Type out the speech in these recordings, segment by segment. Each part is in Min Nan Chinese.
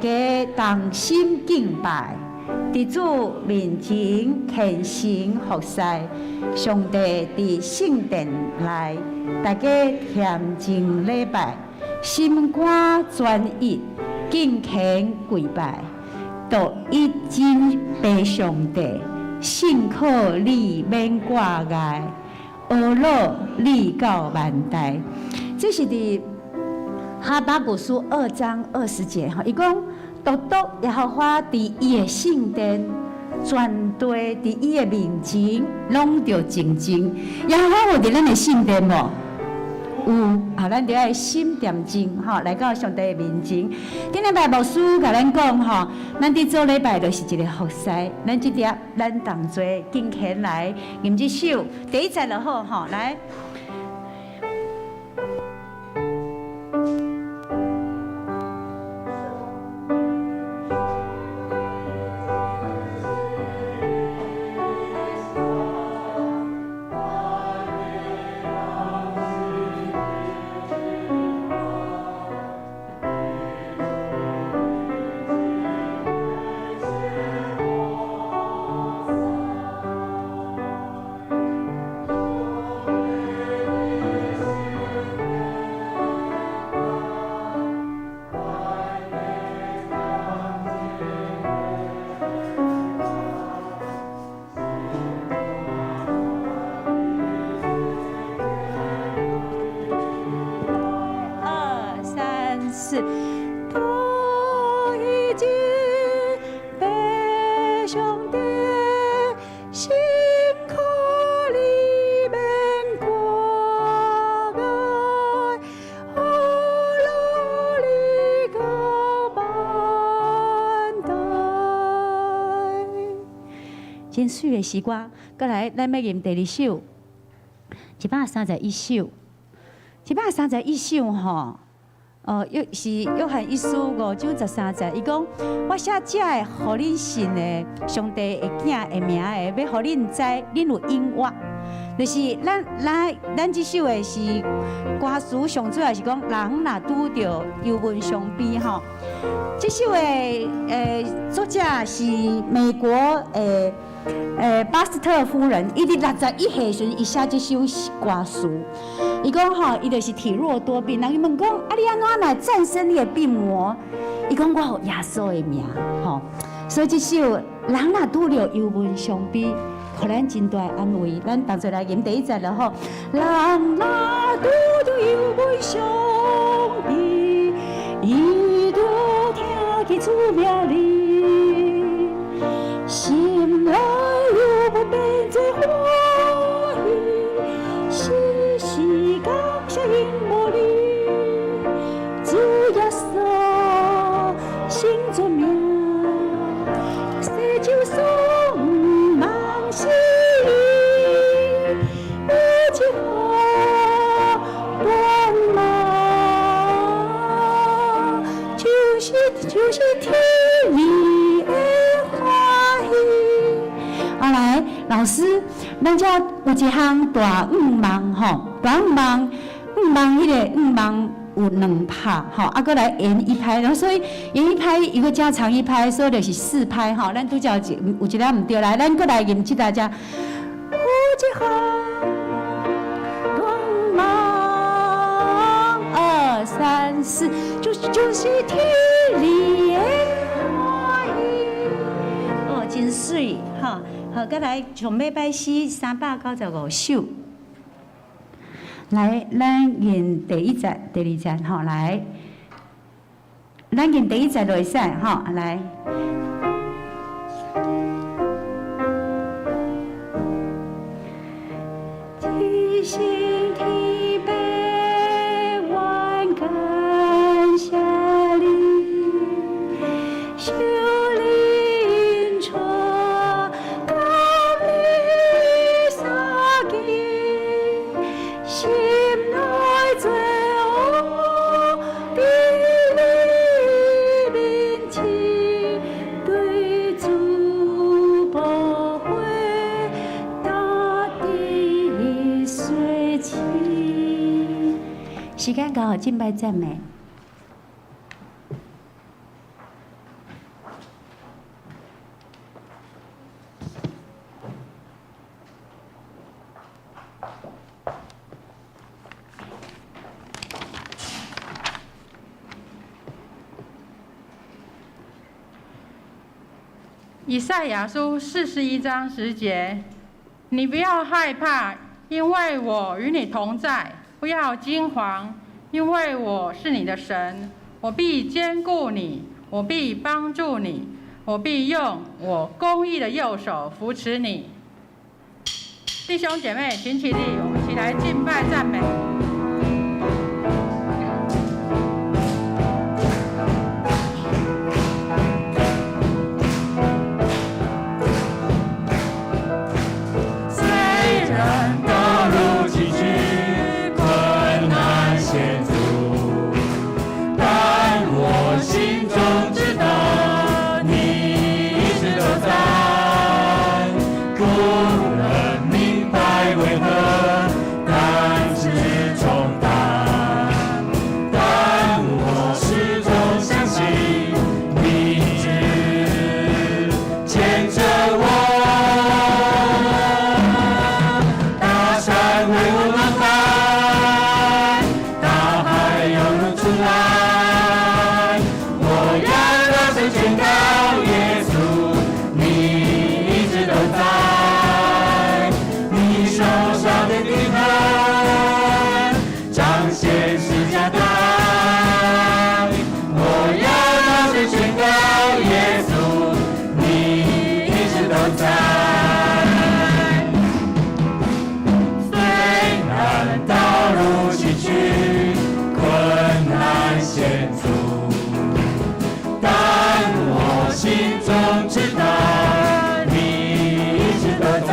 家同心敬拜，佇主面前虔誠服侍，上帝佇聖殿內，大家恬靜禮拜，心肝專一，敬虔跪拜，獨一真白上帝，信靠你免掛礙，呵咾你到萬代。這是佇哈巴谷書2章20節吼，伊講獨獨耶和華佇伊的聖殿，全地佇伊的面前，攏著靜靜。耶和華有佇咱的聖殿無？有，啊，咱著愛心恬靜吼，來到上帝的面前。頂禮拜牧師共咱講吼，咱佇做禮拜就是一个服侍，咱這碟咱同齊敬虔來吟這首，第一節就好吼，來。二三四，獨一真白上帝，信靠你免掛礙，呵咾你到萬代。真媠的詩歌，閣來，咱欲吟第二首，131首，131首吼。哦，約是約翰一書5章13節，伊講：我寫這个予恁信的上帝的囝的名的，欲予恁知，恁有永活。就是咱咱咱這首的是歌詞上主要是講，人若拄著憂悶傷悲吼。這首的作者是美國的巴斯特夫人，伊佇61歲時陣，伊寫這首歌詞。伊講吼，伊就是體弱多病，人伊問講，啊，你按怎來戰勝你的病魔？伊講我有耶穌的名，吼。所以這首人若拄著憂悶傷悲，予咱真大的安慰。咱同齊來吟第一節了吼。人若拄著憂悶傷悲，伊著聽見主名字，心內憂悶變做歡喜，時時感謝因無你，主耶穌聖尊名，世上所毋茫是伊，有一項願望，就是聽你的歡喜。後來老師，咱遮有一項大願望吼，大願望，願望彼个願望有兩拍吼，啊，閣來延一拍，然後所以延一拍伊閣加長一拍，所以就是四拍吼。咱拄才有一个毋對，來，咱閣來吟這大家。有一項願望，二三四，就是聽你的歡喜。哦，真媠吼。好，閣來上尾擺詩395首。來，咱吟第一節、第二節，吼，來，咱吟第一節就會使，吼，來。一心天父願感謝你，受恁帶甲你相見，心內罪惡佇你面前，對主寶血大地洗清。時間交予敬拜讚美。以賽亞書41章10節：你不要害怕，因為我與你同在；不要驚惶，因為我是你的神，我必堅固你，我必幫助你，我必用我公義的右手扶持你。弟兄姐妹，請起立，我們一起來敬拜讚美。雖然道路崎嶇，困難險阻，但我心中知道你一直都在。不能明白為何擔子重擔，但我始終相信你一直牽着我。大山為我挪開，大海猶如阻攔，我要大聲宣告耶穌，你一直都在。你手上的釘痕，彰顯十架的愛，我要大聲宣告耶穌，你一直都在。雖然道路崎嶇，困難險阻，但我心中知道你一直都在。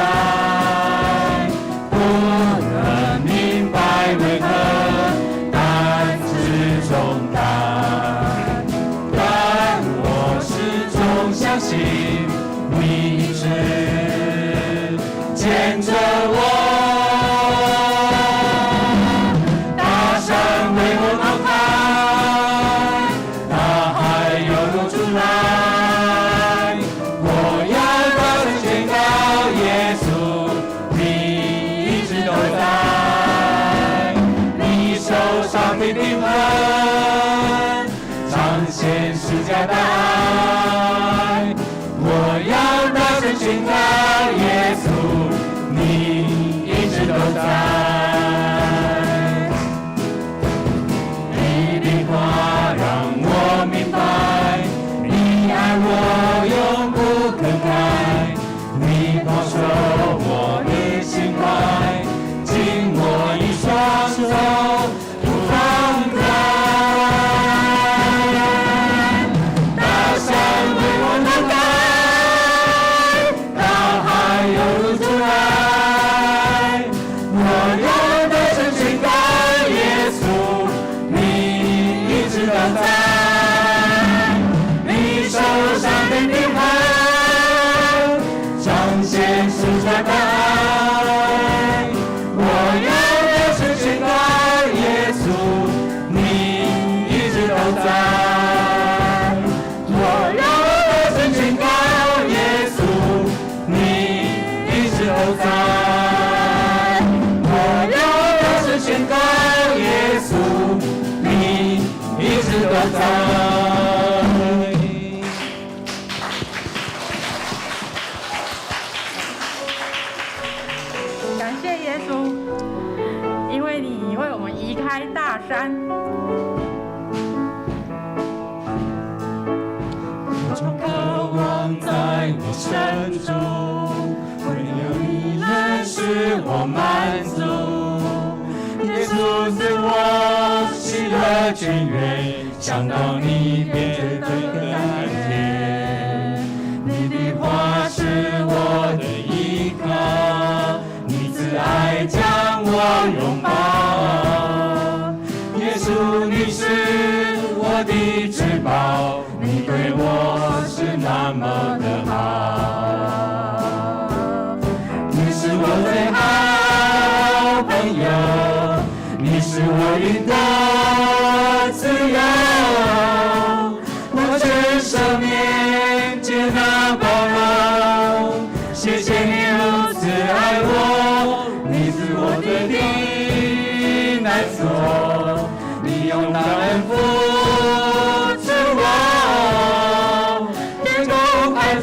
不能明白為何擔子重擔，但我始終相信你一直牽着我。大山為我挪開，大海猶如阻攔，我要大聲宣告耶穌，你一直都在。你手上的釘痕，彰顯十架的愛，我要大聲宣告耶穌，你一直都在。你的話讓我明白，你愛我永不更改，你保守我的心懷，緊握你雙手不放開。大山為我挪開，大海猶如阻攔，我要大聲宣告耶穌，你一直都在。你手上的釘痕，彰顯十架的愛，我要大聲宣告耶穌，你一直都在。我要大聲宣告耶穌，你一直都在。我要大聲宣告耶穌，你一直都在。感謝耶穌，因為你為我們移開大山。我常渴望在你深處，唯有你能使我滿足。耶穌賜我喜樂泉源，想到你便覺得甘甜。你的話是我的依靠，你慈愛將我擁抱。耶穌，你是我的至寶，你對我是那麼的好。你是我最好朋友，你是我贏得自由，我全生命接納包容，謝謝你如此愛我，你是我的避難所，你用大恩扶持我，天空海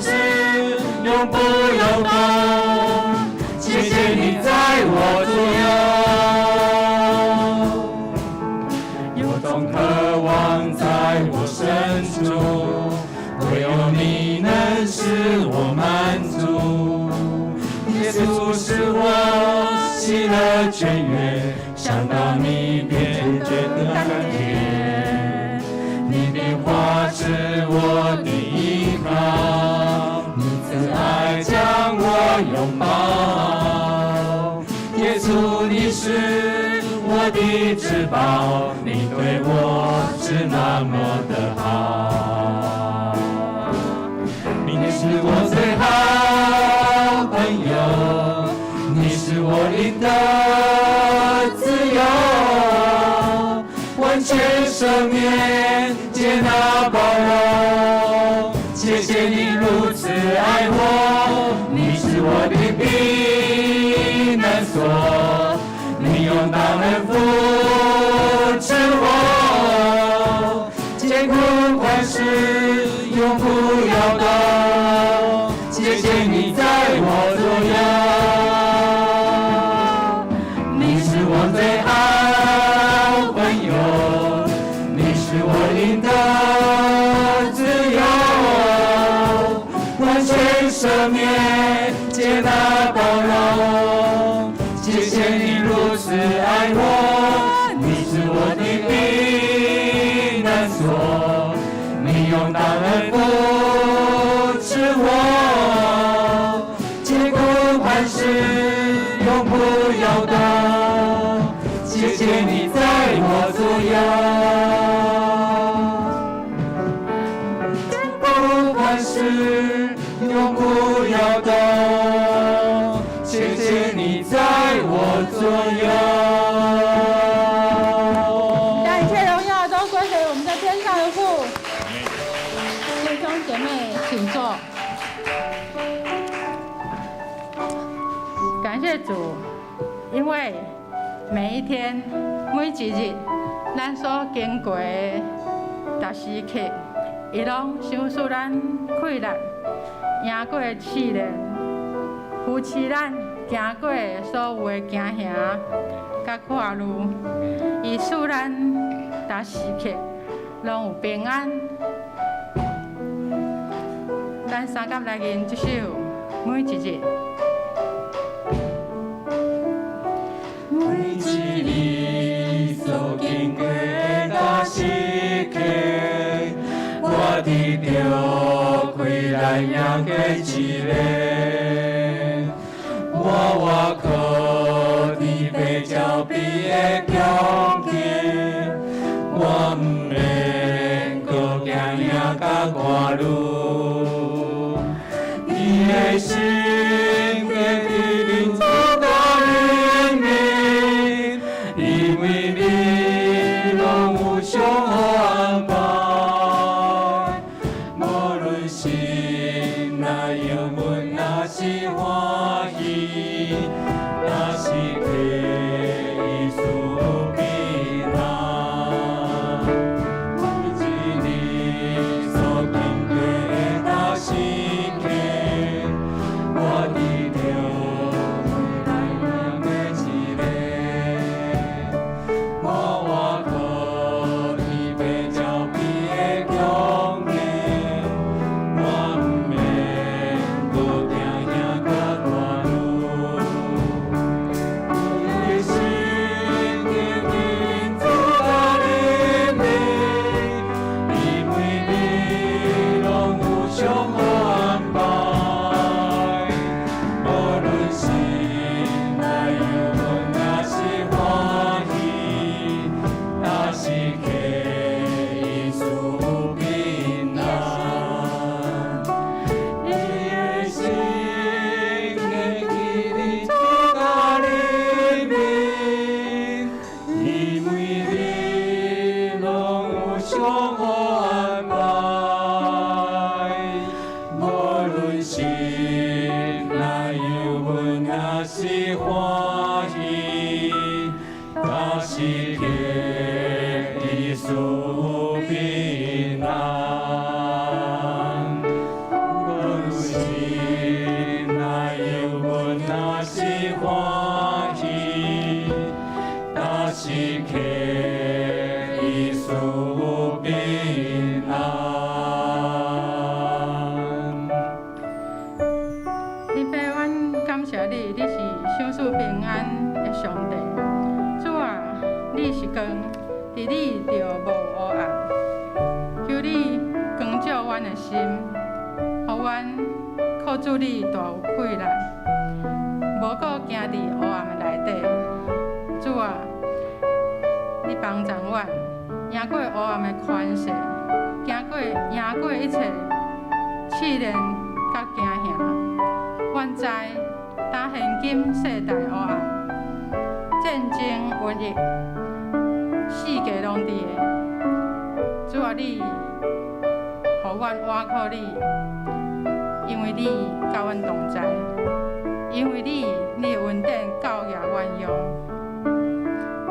泉源，想到你便覺得甘甜。你的話是我的依靠，你慈愛將我擁抱。耶穌，你是我的至寶，你對我是那麼的好。你是我最好朋友，你是我靈的自由，完全赦免，接納包容，謝謝你如此愛我，你是我的避難所，你用大能扶持我，堅固磐石永不搖動，謝謝你在我左右，你是我最好朋友，你是我靈的自由，完全赦免，接納包容，謝謝你如此愛我，你是我的避難所，你用大能扶持我，堅固磐石永不搖動，謝謝你在我左右，堅固磐石永不搖動，謝謝你在我左右。將一切榮耀都歸給我們的天上的父。弟兄姐妹，請坐。感謝主，因為每一天、每一日，咱所經過的逐時刻，伊攏賞賜咱氣力，贏過試煉，扶持咱行過所有的驚嚇佮苦慮，伊賜咱逐時刻攏有平安。咱三甲來吟這首《每一日》。每一日所經過的時刻，我得著氣力贏過試煉，我倚靠佇白鳥邊的強健，我毋免閣驚嚇佮掛慮。伊的心堅伫恁主的裡面，因為你攏有上好安排。無論心內憂悶，抑是歡喜，若時刻伊賜平安。每一日所經過的時刻，我得著氣力贏過試煉，我倚靠佇白鳥邊的強健，我毋免閣驚嚇佮掛慮。你就無黑暗。求你光照阮的心，予阮靠主你大有氣力，無閣行佇黑暗的內底。主啊，你幫助阮贏過黑暗的權勢，贏過一切試煉佮驚嚇。阮知，當現今世代黑暗、戰爭、瘟疫，四界攏佇的。主啊，你予阮倚靠你，因為你佮阮同在，因為你，你的恩典夠額阮用。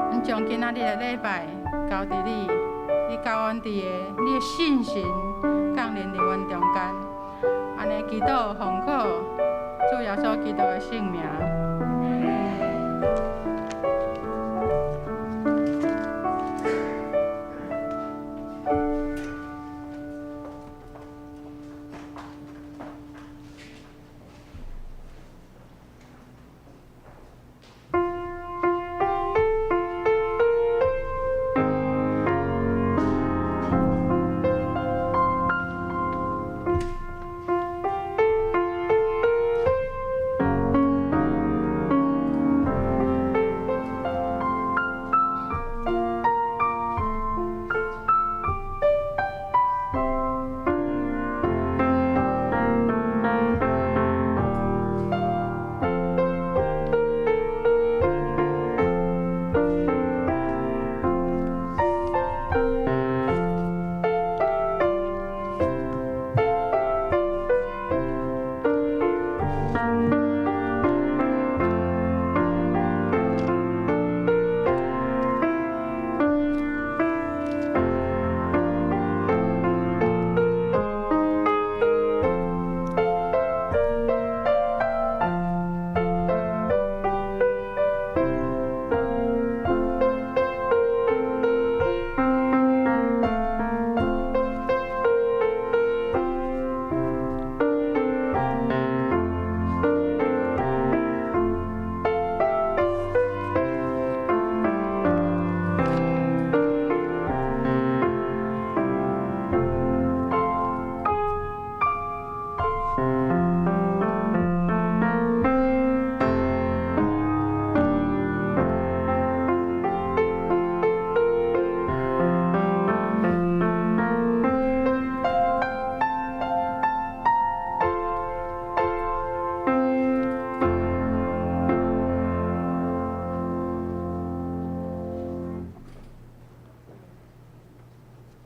阮將今仔日的禮拜交佇你，你佮阮佇的，你的聖神降臨佇阮中間。按呢祈禱奉靠主耶穌基督的聖名。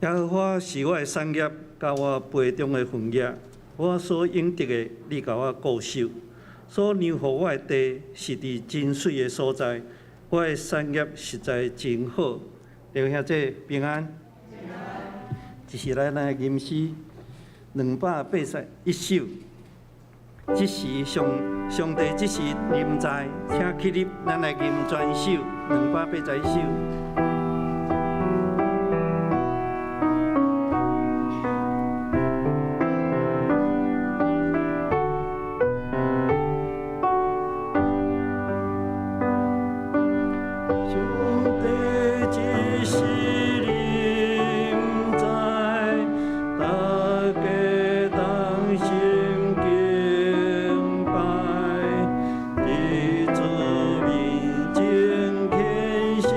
耶和華是我的產業，佮我杯中的份額，我所應得的，你共我顧守；所量予我的地，是佇真媠的所在。我的產業實在真好。弟兄姊平安。這是咱的吟詩281首。這時上帝這時臨在，請起立，咱來吟全首281首。上帝這時臨在，大家同心敬拜，佇主面前虔誠。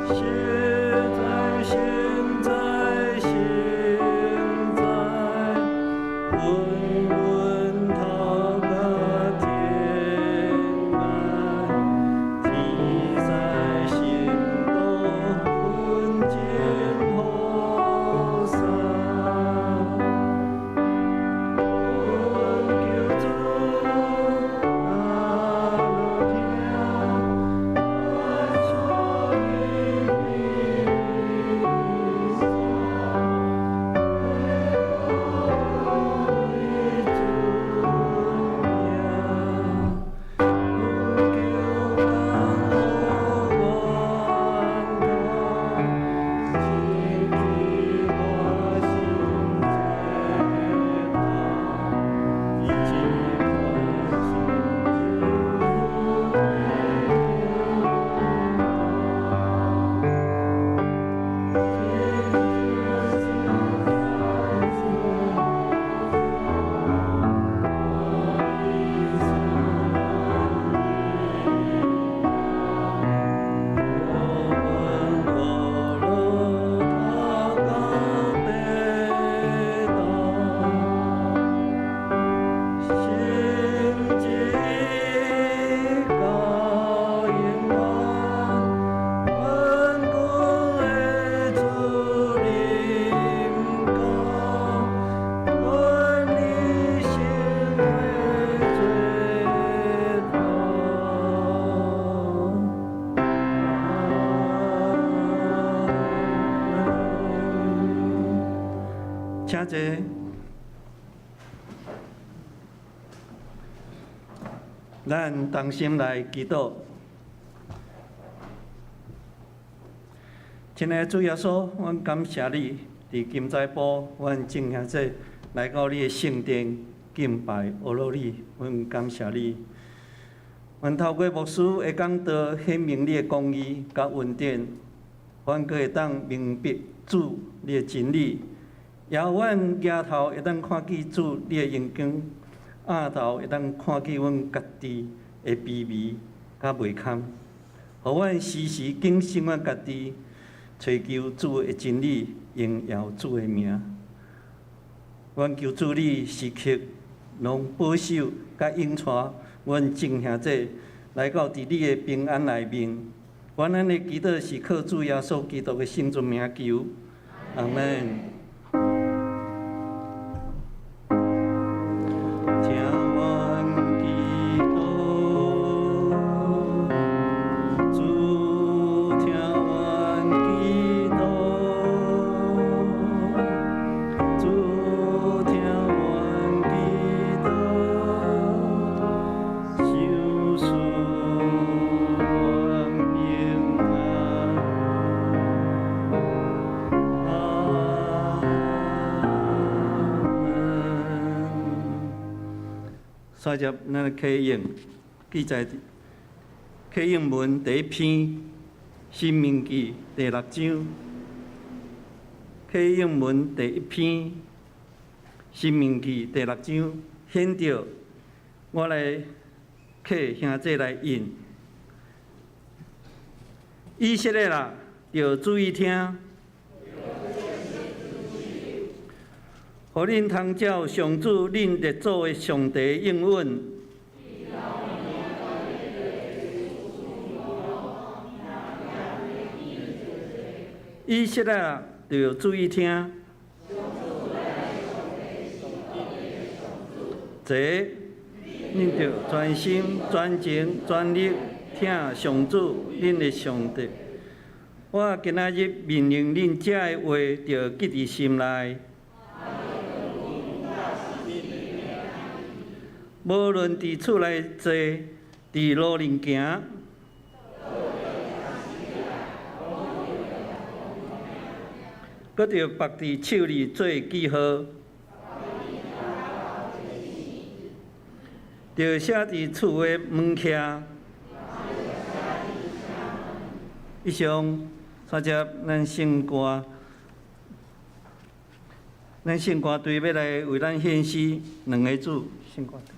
實在現在現在，穩穩頭甲天涯，天使信徒奮戰服侍。阮求主阿樂聽，阮出的心志到永遠，萬軍的主臨到，阮一生的做頭。阿們。請坐。咱同心來祈禱。親愛的主耶穌，阮感謝你，佇今早晡，阮眾兄弟來到你的聖殿敬拜阿羅你，阮感謝你。阮透過牧師的講道，顯明你的公義佮恩典，阮閣會當明白主你的真理，也予阮舉頭會當看見主你的榮光，額頭會當看見阮家己的卑微佮袂堪，予阮時時警醒阮家己，追求主的真理，榮耀主的名。阮求主你時刻攏保守佮引帶阮眾兄弟來到佇你的平安內面。阮按呢祈禱是靠主耶穌基督的聖尊名求，阿們。聽阮祈禱，主聽阮祈禱，主聽阮祈禱，賞賜阮平安。阿們。煞接咱的啟應記載啟應文第一篇《申命記》第六章。啟應文第一篇《申命記》第六章，顯著我來啟兄弟來印。以色列人，著注意聽，予恁通照上主恁列祖的上帝應允。以色列人，著注意聽。這恁著專心、專情、專力疼上主恁的上帝。我今仔日命令恁這个話，著記佇心內。無論佇厝內坐，佇路面行，閣著縛佇手裡做記號，著寫佇厝的門徛。以上，煞接咱聖歌，咱聖歌隊欲來為咱獻詩兩个字，聖歌隊。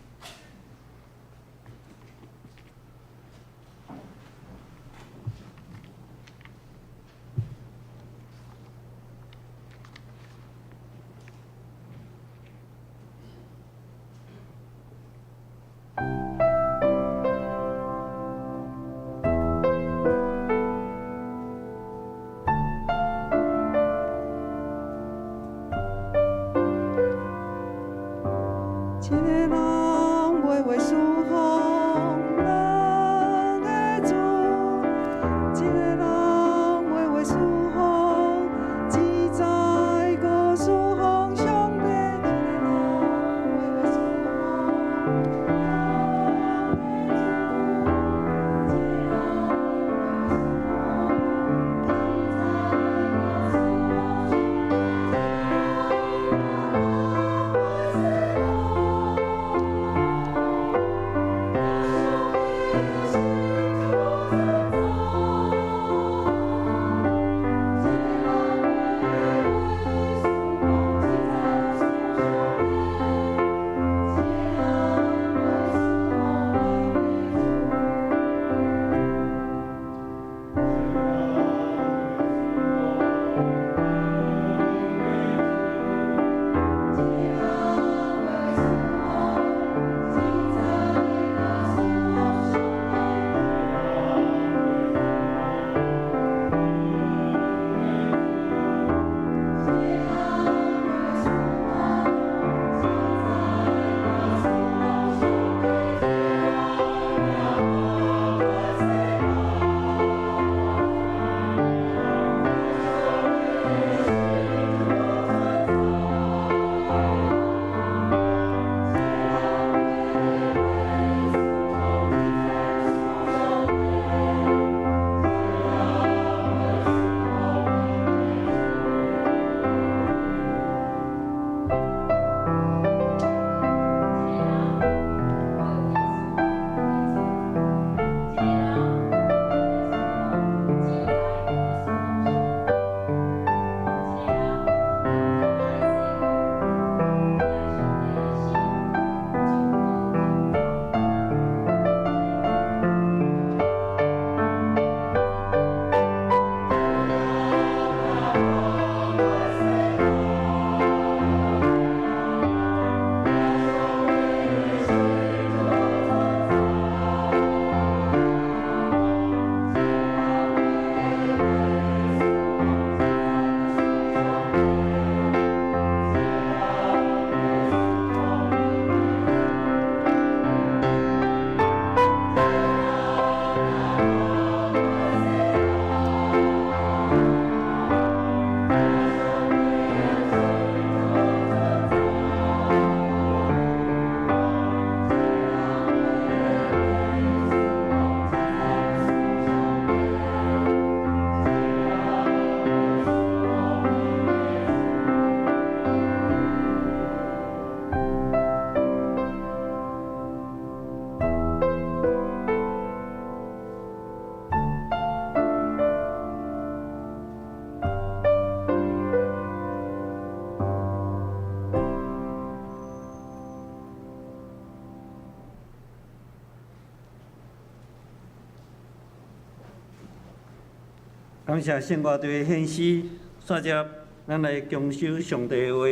感謝聖歌隊的獻詩，煞接咱來恭守上帝的話，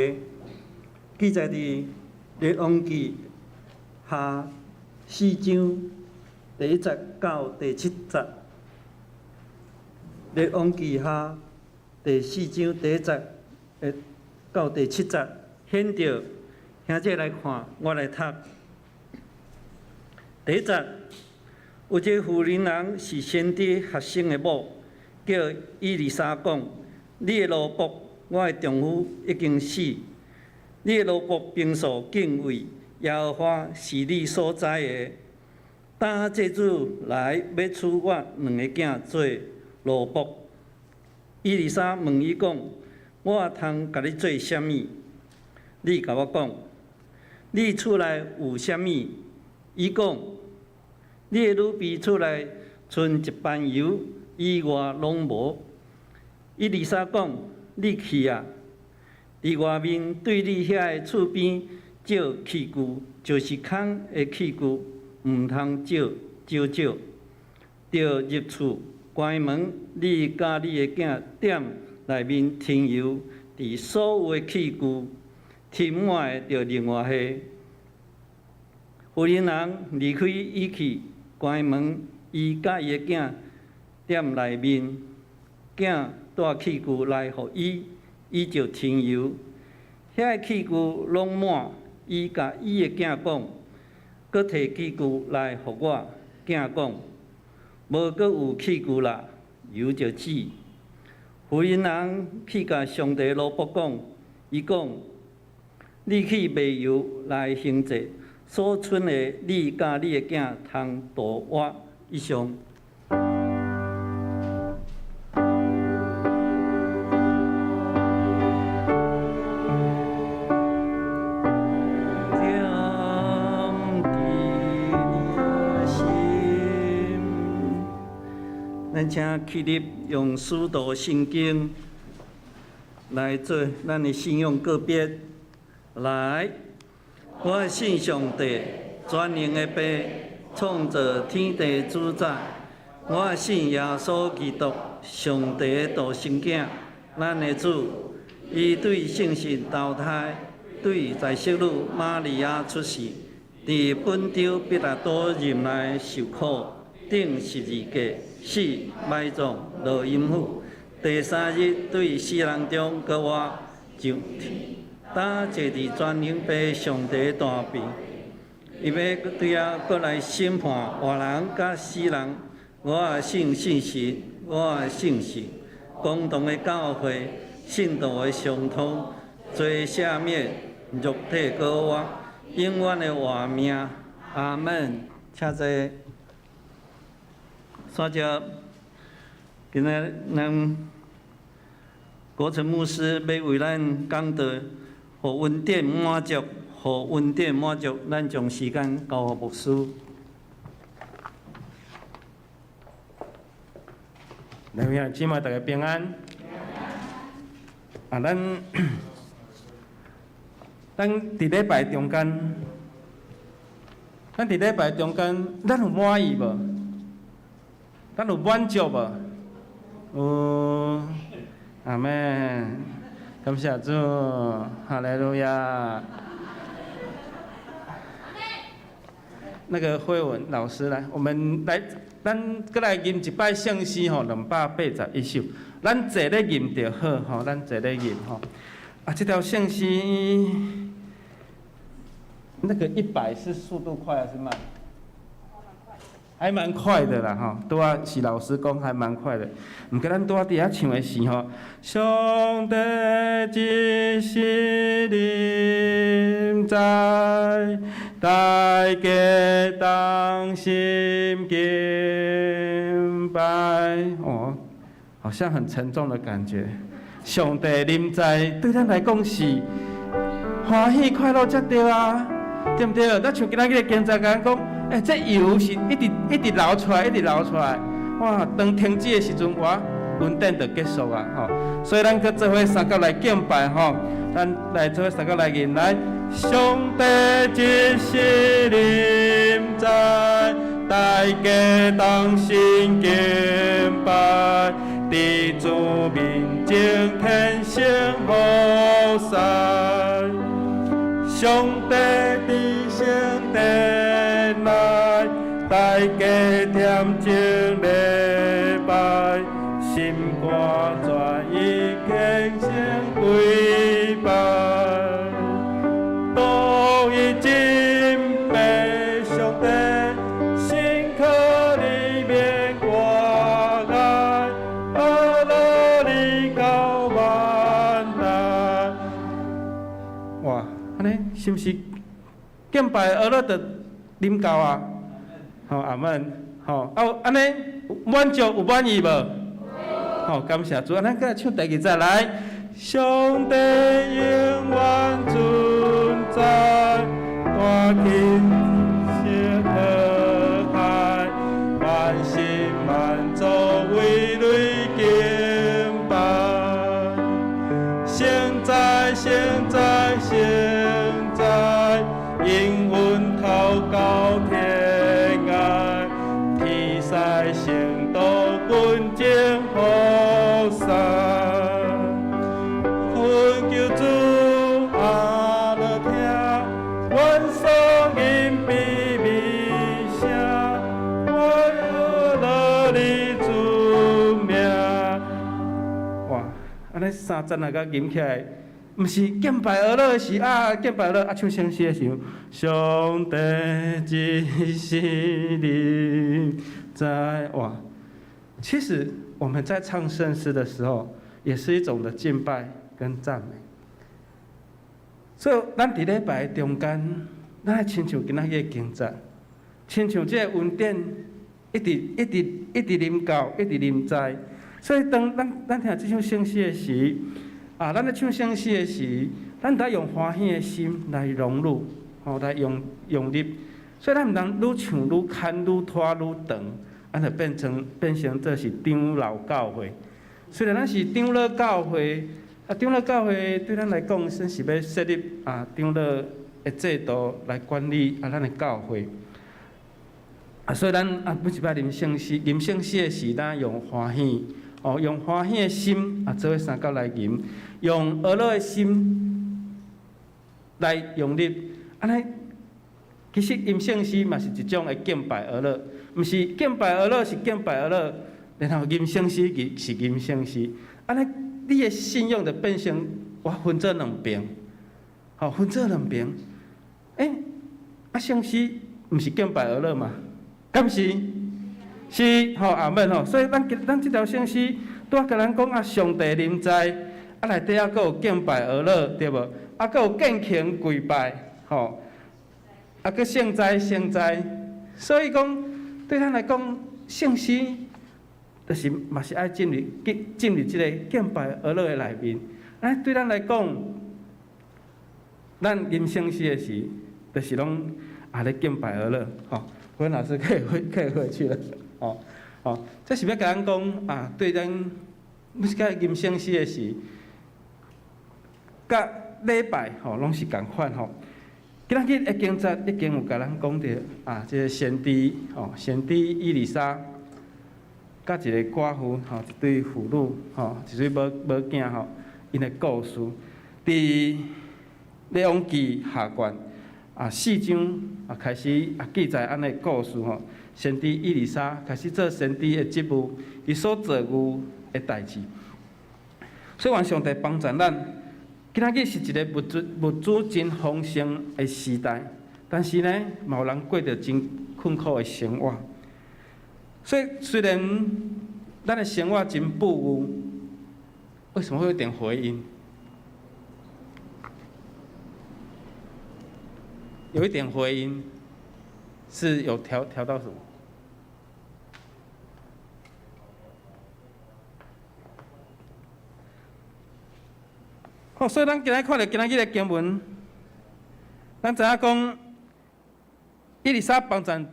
記載佇列王紀下四章第一節到第七節。列王紀下第四章第一節到第七節，顯著兄姐來看，我來讀。第一節，有一个婦人人是先知學生的某，叫以利沙講：你的奴僕，我的丈夫已經死。你的奴僕平素敬畏耶和華，是你所知的。當這主來欲娶我兩个囝做奴僕，以利沙問伊講：我通共你做啥物？你共我講，你厝內有啥物？伊講：你的女婢厝內賰一班油以外攏無。以利沙講：你去啊，佇外面對你遐个厝邊借器具，就是空的器具，毋通借少少。著入厝關門，你佮你的囝踮內面添油，佇所有的器具添滿的，著另外下。婦人人離開伊去關門，伊佮伊的囝踮內面，囝帶器具來予伊，伊就添油。遐个器具攏滿，伊共伊的囝講：閣提器具來予我。囝講：無閣有器具啦，油就止。婦人人去共上帝奴僕講，伊講：你去賣油來還債，所賰的，你佮你的囝通度活。以上。踮佇你的心，咱請起立，用使徒信經來做咱的信仰告別。來，我信上帝，全能的父，創造天地主宰。我信耶穌基督，上帝的獨生囝，咱的主。伊對聖神投胎，對在聖女瑪利亞出世，佇本丟彼拉多任內受苦，釘十字架，死，埋葬，落陰府。第三日對死人中閣活，上天，搭坐佇全能父上帝大邊，伊欲對遐閣來審判活人佮死人。我也信聖神，我也信神，共同的教會，聖徒的相通，罪赦免，肉體閣活，永遠的活命。阿門。請坐。煞接，今仔咱國成牧師欲為咱講道，予恩典滿足，予恩典滿足。咱將時間交予牧師。兩位姊妹，大家平安。啊，咱咱佇禮拜中間，咱佇禮拜中間，咱有滿意無？咱有滿足無？有，阿們，感謝主，哈利路亞。那個慧文老師來，我們來，咱閣來吟一擺聖詩吼，281首。咱坐咧吟就好吼，咱坐咧吟吼。啊，這條聖詩，那個100是速度快還是慢？還蠻快的啦吼，拄仔是老師講還蠻快的。毋過咱拄仔佇遐唱的時吼，上帝這是臨在，大家同心敬拜。哦，好像很沉重的感覺。上帝臨在對咱來講是歡喜快樂才對啊，對毋對？咱像今仔日的經節共咱講。欸，這油是一直一直流出來，一直流出來。哇！當停止的時陣，哇，恩典就結束啊！吼，所以咱閣做伙相佮來敬拜吼，咱來做伙相佮來吟來。上帝這是臨在，大家同心敬拜，佇佇主面前虔誠服侍，上帝佇聖殿內，大家恬靜禮拜，心肝全意虔誠跪拜，獨一敬拜上帝，心可裡免掛礙，阿樂你到萬代。哇，按呢是毋是敬拜阿樂就啉夠啊？吼，阿們，吼，啊，按呢滿足有滿意無？吼，感謝主，咱閣來唱第二節來。上帝永遠存在，大氣聲和諧，萬心萬族為你敬拜。聖哉聖哉聖哉，應允頭到天涯，天使聖徒軍前服侍。懇求主阿樂聽，阮所吟卑微聲，我樂你主名。哇，按呢三節若共吟起來，毋是敬拜阿樂的時啊，敬拜阿樂啊，唱聖詩的時候，上帝這是臨在哇。其實我們在唱聖詩的時候，也是一種的敬拜跟讚美。所以，咱佇禮拜中間，咱愛親像今仔日的經節，親像這個恩典，一直一直一直臨到，一直臨在。所以當咱聽這首聖詩的時，啊，咱咧唱聖詩的時，咱得用歡喜的心來融入，吼，來融入。所以咱毋通愈唱愈牽愈拖愈長，按就變成這是長老教會。雖然咱是長老教會，啊，長老教會對咱來講，算是欲設立啊長老的制度來管理啊咱的教會。啊，所以咱啊每一擺吟聖詩、吟聖詩的時，咱用歡喜，哦，用歡喜的心啊，做伙相佮來吟，用阿樂的心來融入，按呢，其實吟聖詩嘛是一種的敬拜阿樂，毋是敬拜阿樂是敬拜阿樂，然後吟聖詩是吟聖詩，按呢，你的信仰就變成我分做兩邊，吼，分做兩邊，欸，啊聖詩毋是敬拜阿樂嗎？敢是？是吼，阿們吼，所以咱這條聖詩拄仔共咱講啊，上帝臨在，啊內底猶閣有敬拜阿樂，對無？啊，閣有虔誠跪拜，吼，啊，閣聖哉聖哉，所以講對咱來講，聖詩就是嘛是愛進入這个敬拜阿樂的內面。啊，對咱來講，咱吟聖詩的時，就是攏也咧敬拜阿樂，吼。阮老師可以回去了，哦哦，這是欲共咱講啊，對咱每一擺吟聖詩的時，佮禮拜吼攏是仝款吼。今仔日的經節已經有共咱講著啊，這个先知吼，先知以利沙，佮一个寡婦吼，一對父女吼，一對母母囝吼，𪜶的故事，佇列王紀下卷啊四章啊開始啊記載按呢故事吼，先知以利沙開始做先知的職務，伊所做預的代誌。所以願上帝幫助咱。今仔日是一個物資真豐盛的時代，但是呢，嘛有人過著真困苦的生活。所以雖然咱的生活真富裕，為什麼會有點回音？有一點回音，是有調到什麼？好，所以咱今日看著今仔日的經文，咱知影講，以利沙幫贊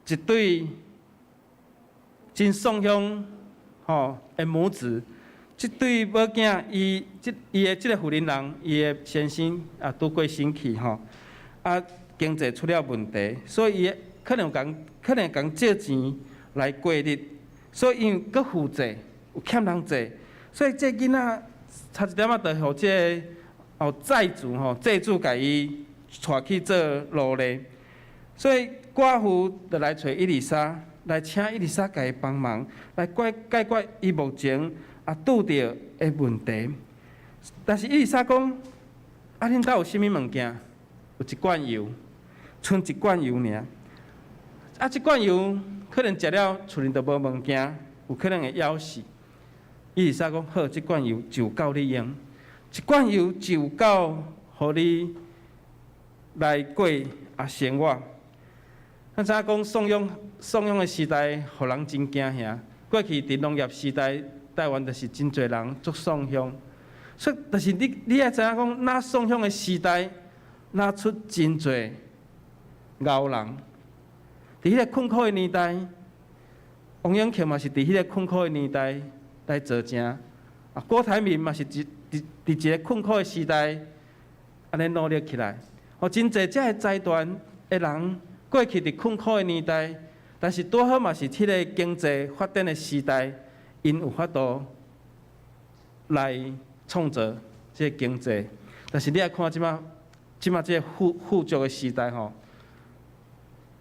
一對真喪鄉吼的母子，這對母囝，伊的這个婦人人，伊的先生啊拄過身去吼，啊經濟出了問題，所以伊可能共借錢來過日，所以因為閣負債，有欠人債，所以這囡仔差一點仔就予這個哦債主吼債主共伊帶去做奴隸，所以寡婦就來揣以利沙，來請以利沙共伊幫忙，來解解決伊目前啊拄著的問題。但是以利沙講：啊，恁兜有啥物物件？有一罐油，賰一罐油爾。啊，這罐油可能食了厝裡就無物件，有可能會枵死。以利沙講：好，這罐油就夠你用，一罐油就夠予你來過啊生活。咱知影講宋雍宋雍的時代，予人真驚嚇。過去佇農業時代，台灣就是真濟人足喪鄉。所以，但是你你愛知影講，若喪鄉的時代，若出真濟𠢕人。佇彼个困苦的年代，王永慶嘛是佇彼个困苦的年代來做成。啊，郭台銘嘛是佇佇佇一个困苦的時代，按呢努力起來。哦，真濟這个財團的人，過去佇困苦的年代，但是拄好嘛是彼个經濟發展的時代，𪜶有法度來創造這個經濟。但是你愛看這馬，這馬這个富富足的時代吼，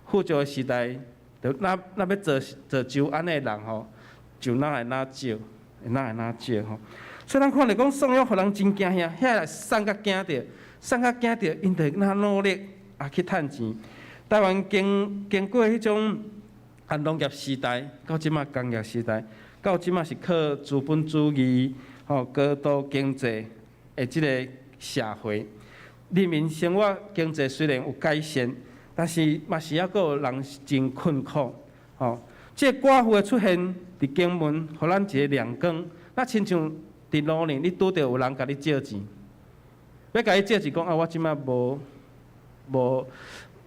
富足的時代，就若若欲造造就按呢的人吼，就若會若少，若會若少吼。所以咱看著講宋玉予人真驚嚇，遐來送甲驚著，送甲驚著，𪜶就若努力啊去趁錢。台灣經經過彼種啊農業時代，到這馬工業時代，到這馬是靠資本主義吼高度經濟的這个社會，人民生活經濟雖然有改善，但是嘛是猶閣有人真困苦吼。這个寡婦的出現佇經文，予咱一个亮光。若親像佇路呢，你拄著有人共你借錢，欲共你借錢講啊，我這馬無無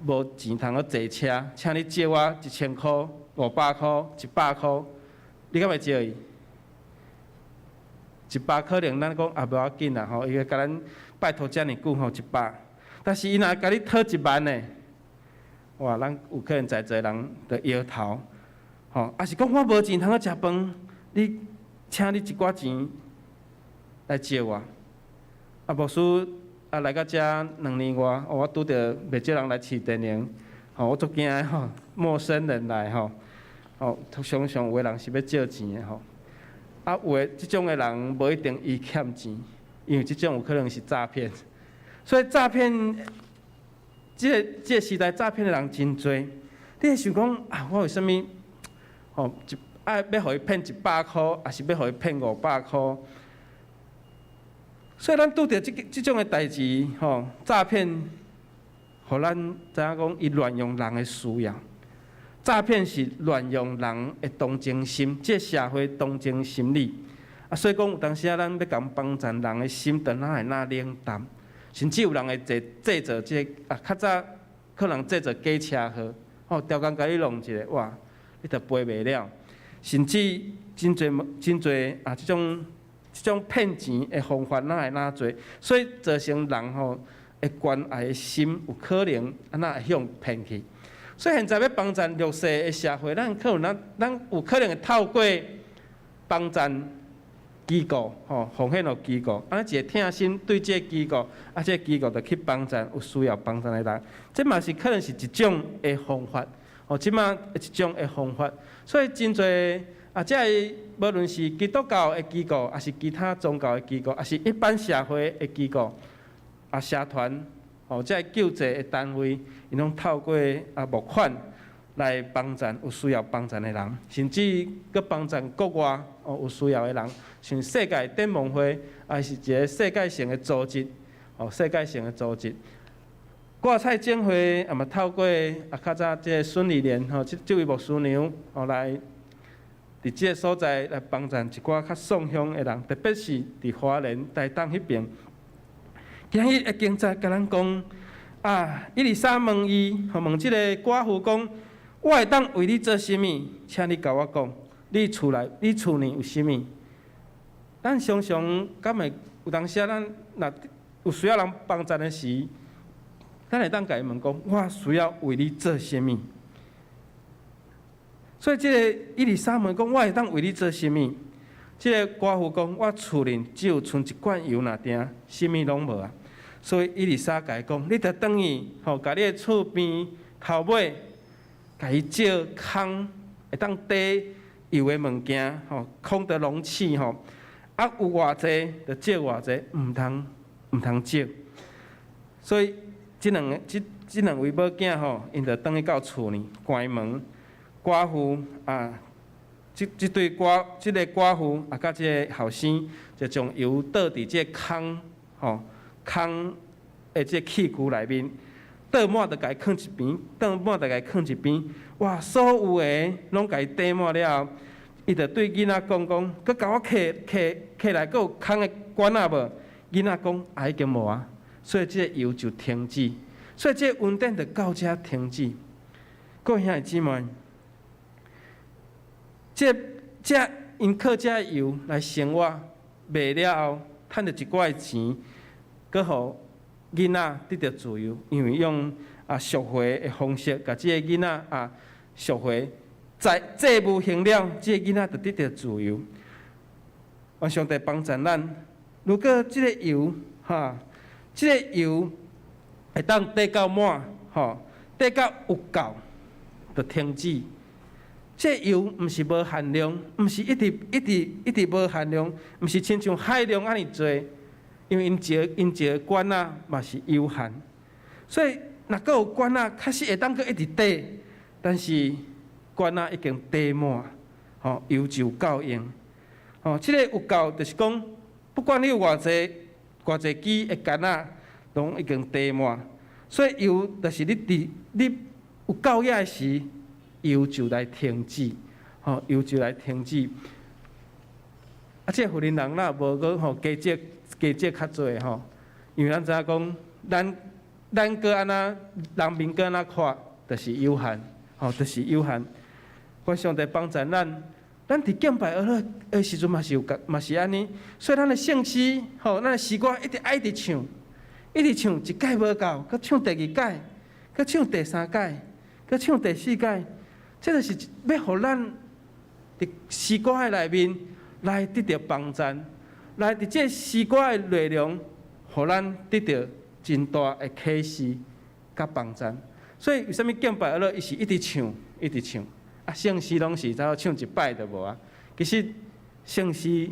無錢通去坐車，請你借我1000箍、500箍、100箍，你敢會借伊？一百可能咱講也無要緊啦吼，伊會共咱拜託遮爾久吼一百，但是伊若共你討1萬呢？哇，咱有可能在座人就搖頭，吼，抑是講我無錢通去食飯，你請你一寡錢來借我。啊，牧師啊來到遮2年外，我拄著袂少人來飼電鈴，吼，我足驚的吼，陌生人來吼，吼，常常有的人是欲借錢的吼。啊，有的這種的人無一定伊欠錢，因為這種有可能是詐騙，所以詐騙，這个這个時代詐騙的人真濟。你會想講啊，我為啥物吼一愛欲予伊騙100箍，抑是欲予伊騙500箍？所以咱拄著這個這種的代誌吼，詐騙，予咱知影講伊亂用人的需要。詐騙是亂用人的同情心，這個社會同情心理。啊，所以講有當時仔咱欲共幫贊人的心，就哪會若冷淡，甚至有人會製製造這個啊，較早可能製造假車禍，吼，刁工共你弄一下，哇，你就賠袂了。甚至真濟真濟啊，這種這種騙錢的方法哪會若濟，所以造成人吼的關愛的心有可能按怎會予人騙去。所以現在欲幫贊弱勢的社會，咱可能咱咱有可能會透過幫贊機構吼，奉獻予機構，按呢一個疼心對這個機構，啊，這個機構就去幫贊有需要幫贊的人，這嘛是可能是一種的方法，吼，這馬一種的方法。所以真濟啊，這個無論是基督教的機構，抑是其他宗教的機構，抑是一般社會的機構，啊，社團。哦，這個救濟的單位，𪜶攏透過啊募款來幫贊有需要幫贊的人，甚至閣幫贊國外哦有需要的人，像世界展望會，也是一個世界性的組織，哦，世界性的組織。掛菜總會也嘛透過啊較早這個孫理蓮吼，這這位牧師娘哦來，佇這個所在來幫贊一寡較喪鄉的人，特別是佇花蓮、台東彼爿。今日的經節共咱講，啊，以利沙問伊，吼問這个寡婦講，我會當為你做啥物？請你共我講，你厝內，你厝裡有啥物？咱常常敢會有當時仔，咱若有需要人幫贊的時，咱會當共伊問講，我需要為你做啥物？所以這个以利沙問講，我會當為你做啥物？這个寡婦講：我厝裡只有賰一罐油爾定，啥物攏無啊。所以以利沙共伊講：你著轉去，吼，共你的厝邊頭尾，共伊借空會當貯油的物件，吼，空的容器，吼，啊有偌濟就借偌濟，毋通毋通少。所以這兩个這這兩位某囝吼，𪜶就轉去到厝裡關門，寡婦啊，這這對寡這个寡婦啊，佮這个後生就將油倒佇這个空吼空的這个器具內面，倒滿就共伊囥一邊，倒滿就共伊囥一邊。哇！所有的攏共伊貯滿了後，伊就對囡仔講講，閣共我揢揢揢來閣有空的罐仔無？囡仔講啊已經無啊，所以這个油就停止，所以這个恩典就到遮停止。各位兄弟姊妹，這這𪜶靠這个油來生活，賣了後，趁著一寡的錢，閣予囡仔得著自由，因為用啊贖回的方式，共這个囡仔啊贖回，債債務還了，這个囡仔就得著自由。願上帝幫助咱。如果這个油，哈，這个油會當貯到滿，吼，貯到有夠，就停止。這个油毋是無限量，毋是一直一直一直無限量，毋是親像海量按呢濟，因為𪜶一个𪜶一个罐仔嘛是有限，所以若閣有罐仔，確實會當閣一直貯，但是罐仔已經貯滿，吼，油就夠用，吼，這个有夠就是講，不管你有偌濟偌濟支的桿仔，攏已經貯滿，所以油就是你佇你有夠額的時，油就來停止，吼，油就來停止。啊，這个婦人人若無閣吼加借加借較濟吼，因為咱知影講，咱咱閣按怎人民閣按怎看，就是有限，吼，就是有限。願上帝幫助咱，咱佇敬拜哀樂的時陣嘛是有嘛是按呢，所以咱的聖詩，吼，咱的詩歌一直愛一直唱，一直唱，一擺無夠，閣唱第二擺，閣唱第三擺，閣唱第四擺，這就是欲予咱佇詩歌的內面來得著幫助，來佇這詩歌的內容，予咱得著真大的啟示佮幫助。所以為啥物敬拜哀樂，伊是一直唱，一直唱。啊，聖詩攏是差不多唱一擺就無啊。其實聖詩，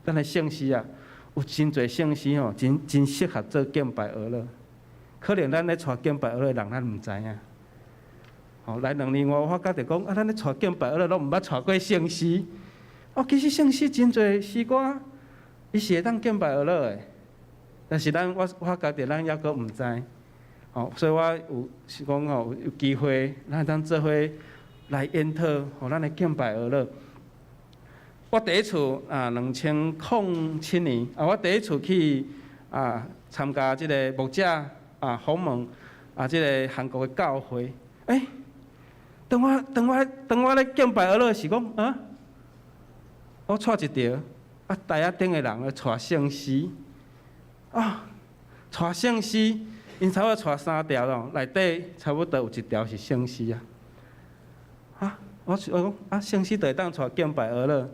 咱的聖詩啊，有真濟聖詩吼，真真適合做敬拜哀樂。可能咱咧帶敬拜哀樂的人，咱毋知影。吼，來兩年我發覺著講，啊，咱咧帶敬拜哀樂攏毋捌帶過聖詩。哦，其實聖詩真濟詩歌，伊是會當敬拜哀樂的，但是咱我發覺著咱猶閣毋知。吼，所以我有是講吼，有機會，咱會當做伙來研討，予咱的敬拜哀樂。我第一次啊，2007年啊，我第一次去啊參加這个牧者啊訪問啊，這个韓國的教會。欸，當我當我當我咧敬拜哀樂時講啊，我帶一條啊，台仔頂的人咧帶聖詩啊，帶聖詩。𪜶差不多帶三條咯，內底差不多有一條是聖詩啊。啊，我我講啊，聖詩就會當帶敬拜哀樂。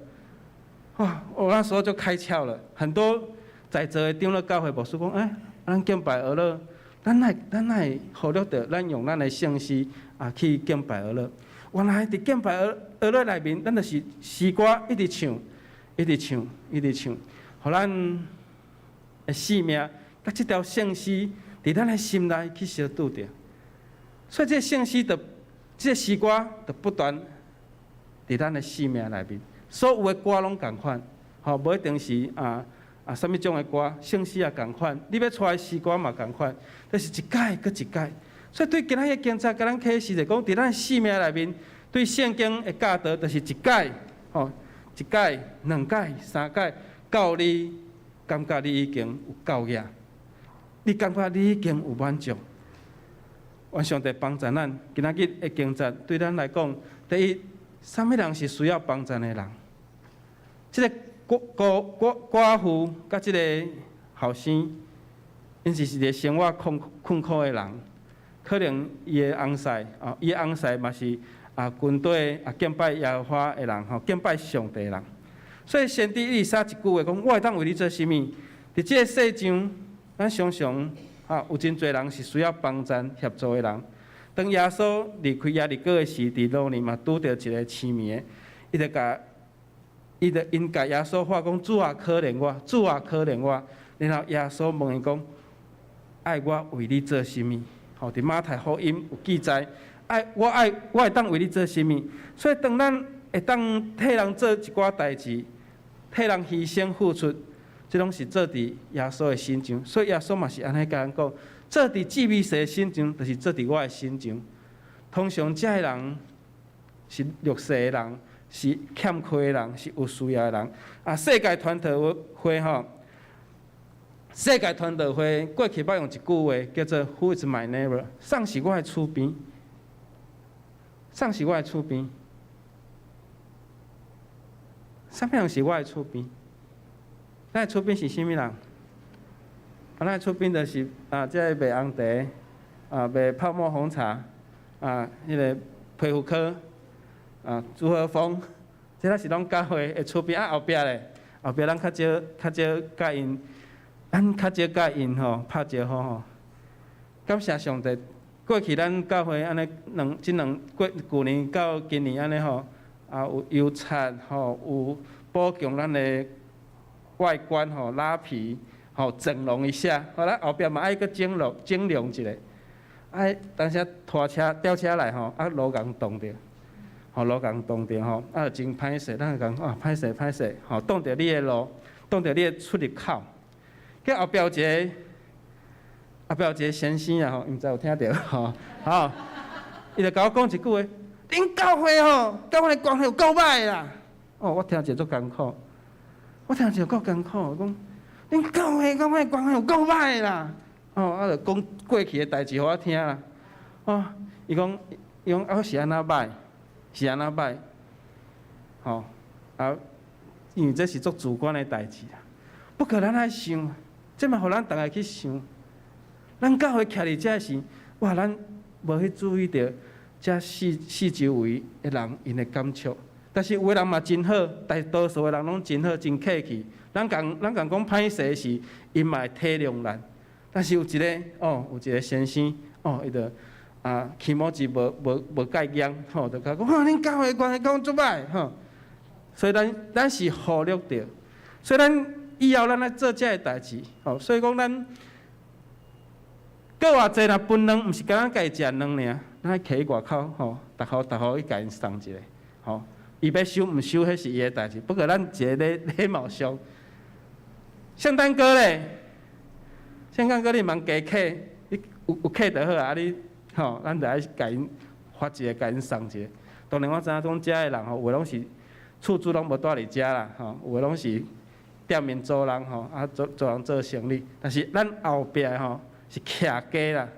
哇，我那時候就開竅了。很多在座的長老教會牧師講，欸，咱敬拜哀樂，咱會咱會忽略著，咱用咱的聖詩啊去敬拜哀樂。原來佇敬拜哀哀樂內面，咱就是詩歌一直唱，一直唱，一直唱，予咱的生命佮這條聖詩佇咱的心內去相拄著。所以這個聖詩就，這個詩歌就不斷佇咱的生命內面，所有的歌攏仝款，吼，無一定是啊啊啥物種的歌，聖詩也仝款，你欲帶的詩歌嘛仝款，但是一擺閣一擺。所以對今仔日經節共咱啟示就講，佇咱生命內面，對聖經的教導，就是一擺，吼，一擺、兩擺、三擺，到你感覺你已經有夠額，你感覺你已經有滿足。願上帝幫助咱，今仔日的經節對咱來講，第一，啥物人是需要幫助的人？這个寡寡寡寡婦佮這个後生，𪜶是一个生活困困苦的人，可能伊的翁婿哦，伊的翁婿嘛是啊軍隊啊敬拜耶和華的人吼，敬拜上帝的人。所以先知以利沙一句話講：我會當為你做啥物？佇這個世上，咱常常啊有真濟人是需要幫贊協助的人。當耶穌離開耶利哥的時，佇路呢嘛拄著一個痴迷的，伊就共伊就𪜶共耶穌喊講：主啊，可憐我！主啊，可憐我！然後耶穌問伊講：愛我為你做啥物？吼，佇馬太福音有記載，愛我愛我會當為你做啥物？所以當咱會當替人做一寡代誌，替人犧牲付出，這攏是做佇耶穌的身上。所以耶穌嘛是按呢共咱講，做佇志美士的身上，就是做佇我的身上。通常這个人是弱勢的人，是欠缺的人，是有需要的人。啊，世界傳道會吼，世界傳道會過去捌用一句話叫做 “Who is my neighbor？” 誰是我的厝邊？誰是我的厝邊？啥物人是我的厝邊？咱的厝邊是啥物人？啊，咱的厝邊就是啊，這個賣紅茶，啊，賣泡沫紅茶，啊，彼個皮膚科，啊，朱和峰，這個是攏教會的厝邊啊，後壁咧，後壁咱較少較少佮𪜶，咱較少佮𪜶吼拍招呼吼。感謝上帝，過去咱教會按呢兩這兩過舊年到今年按呢吼，啊有油漆吼，有補強咱的外觀吼，拉皮吼，整容一下，吼，咱後壁嘛愛閣整容整容一下。啊，當時拖車吊車來吼，啊路共擋著，吼路共擋著吼，啊真歹勢，咱就講啊歹勢歹勢，吼擋著你的路，擋著你的出入口。結後壁有一個，後壁有一個先生啊吼，毋知有聽著吼，吼，伊就共我講一句話：恁教會吼，佮阮的關係有夠歹啦。哦，我聽者足艱苦，我聽者夠艱苦，講恁教會佮阮的關係有夠歹啦。哦，啊，就講過去的代誌予我聽啦。哦，伊講，伊講啊，是按怎歹，是按怎歹，吼，啊，因為這是足主觀的代誌啦。不過咱愛想，這嘛予咱逐個去想，咱教會徛佇遮時，哇，咱無去注意著遮四四周圍的人𪜶的感觸。但是有的人嘛真好，大多數的人攏真好，真客氣。咱共咱共講歹勢時，𪜶嘛會體諒咱。但是有一個哦，有一個先生哦，伊就啊，起毛子無無無蓋嚴吼，就共講，吼，恁教會關係講足歹吼。所以咱咱是忽略著，所以咱以後咱來做這个代誌，吼，所以講咱閣偌濟若分飯，毋是干焦家己食飯爾，咱愛徛佇外口吼，逐戶逐戶去共𪜶送一下，吼，伊欲收毋收，彼是伊的代誌。不過咱一个禮禮貌上，聖誕歌咧，聖誕歌你毋通加客，你有有客就好啊，你吼，咱就愛共𪜶發一个，共𪜶送一个。當然我知影講遮的人吼，有的攏是厝主攏無蹛佇遮啦，吼，有的攏是店面租人吼，啊租租人做生意。但是咱後壁吼是徛家啦，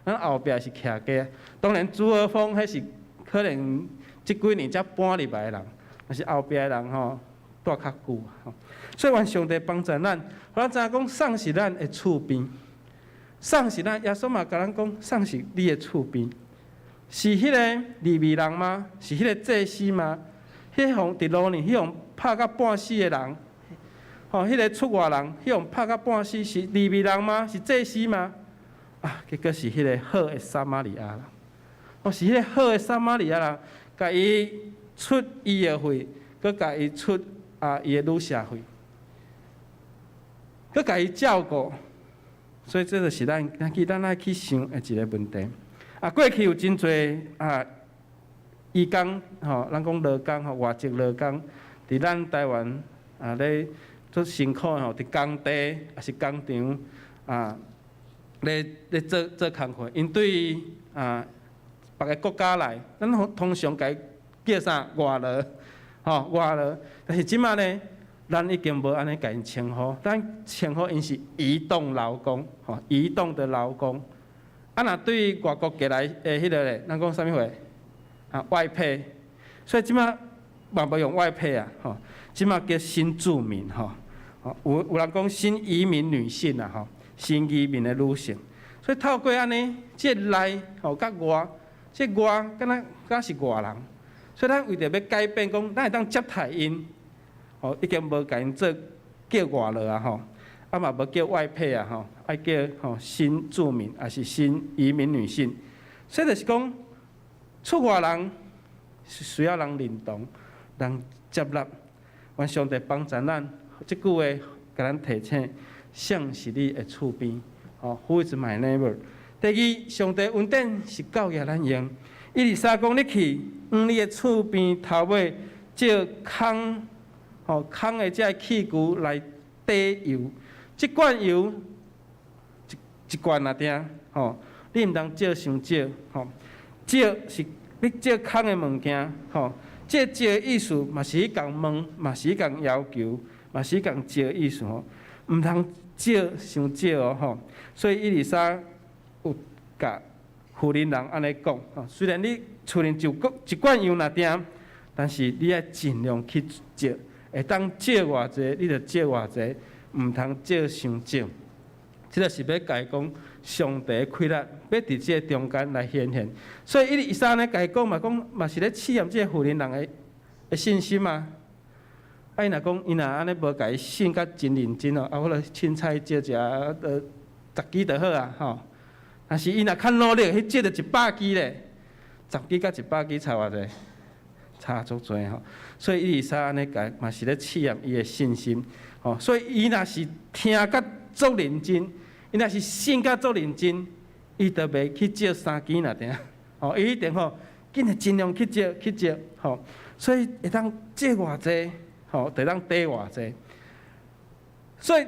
咱後壁是徛家。當然朱和峰彼是可能這幾年才搬入來的人，但是後壁的人吼蹛較久吼。所以願上帝幫助咱，予咱知影講，誰是咱的厝邊，誰是咱耶穌嘛共咱講，誰是你的厝邊？是彼個利未人嗎？是彼個祭司嗎？彼予佇路呢，彼予拍甲半死的人，吼，彼個出外人，彼予拍甲半死，是利未人嗎？是祭司嗎？啊，結果是彼個好的撒瑪利亞人。哦，是彼個好的撒瑪利亞人，共伊出醫藥費，閣共伊出啊伊的旅社費，閣共伊照顧。所以這就是咱咱去咱愛去想的一個問題。啊，過去有真濟啊，移工吼，咱講勞工吼，外籍勞工，佇咱台灣啊咧足辛苦吼，佇工地抑是工廠啊，咧咧做做工課，𪜶對啊別个國家來，咱通常共伊叫啥外勞，吼外勞。但是這馬呢，咱已經無按呢共𪜶稱呼，咱稱呼𪜶是移動勞工，吼，移動的勞工。啊，若對外國過來的彼个咧，咱講啥物話？啊，外配。所以這馬嘛無用外配啊，吼，這馬叫新住民，吼，有有人講新移民女性啊，吼，新移民的女性。所以透過按呢，這個內吼佮外，這個外敢若敢是外人，所以咱為著欲改變，講咱會當接待𪜶，吼，已經無共𪜶做叫外勞啊吼，啊嘛無叫外配啊吼，愛叫吼新住民，抑是新移民女性。所以就是講，厝外人是需要人認同、人接納。願上帝幫助咱，這句話共咱提醒：誰是你的厝邊？吼，Who is my neighbor？第二，上帝恩典是夠額咱用。以利沙講：你去，往你的厝邊頭尾借空，吼空的這个器具來綴油。這罐油一罐爾定，吼，你毋通借傷少，吼。借是你借空的物件，吼。這借的意思嘛是去共問，嘛是去共要求，嘛是去共借的意思吼。毋通借傷少哦，吼。所以以利沙有共婦人按呢講，吼。雖然你厝裡就閣一罐油爾定，但是你愛盡量去借，會當借偌濟，你就借偌濟，毋通借傷少。這個是欲共伊講上帝的氣力，欲佇這個中間來顯現。所以以利沙按呢共伊講嘛，講嘛是咧試驗這個婦人的信心啊。啊，伊若講伊若按呢無共伊信甲真認真哦，啊，我來凊彩借一下，10支就好啊，吼。但是伊若較努力，去借著100支咧，10支佮100支差偌濟？差足濟吼。所以以利沙按呢共，嘛是咧試驗伊的信心，吼。所以伊若是聽甲足認真，伊若是信甲足認真，伊就袂去借三支爾定，吼，伊一定吼，緊會盡量去借去借，吼。所以會當借偌濟，吼，就會當綴偌濟。所以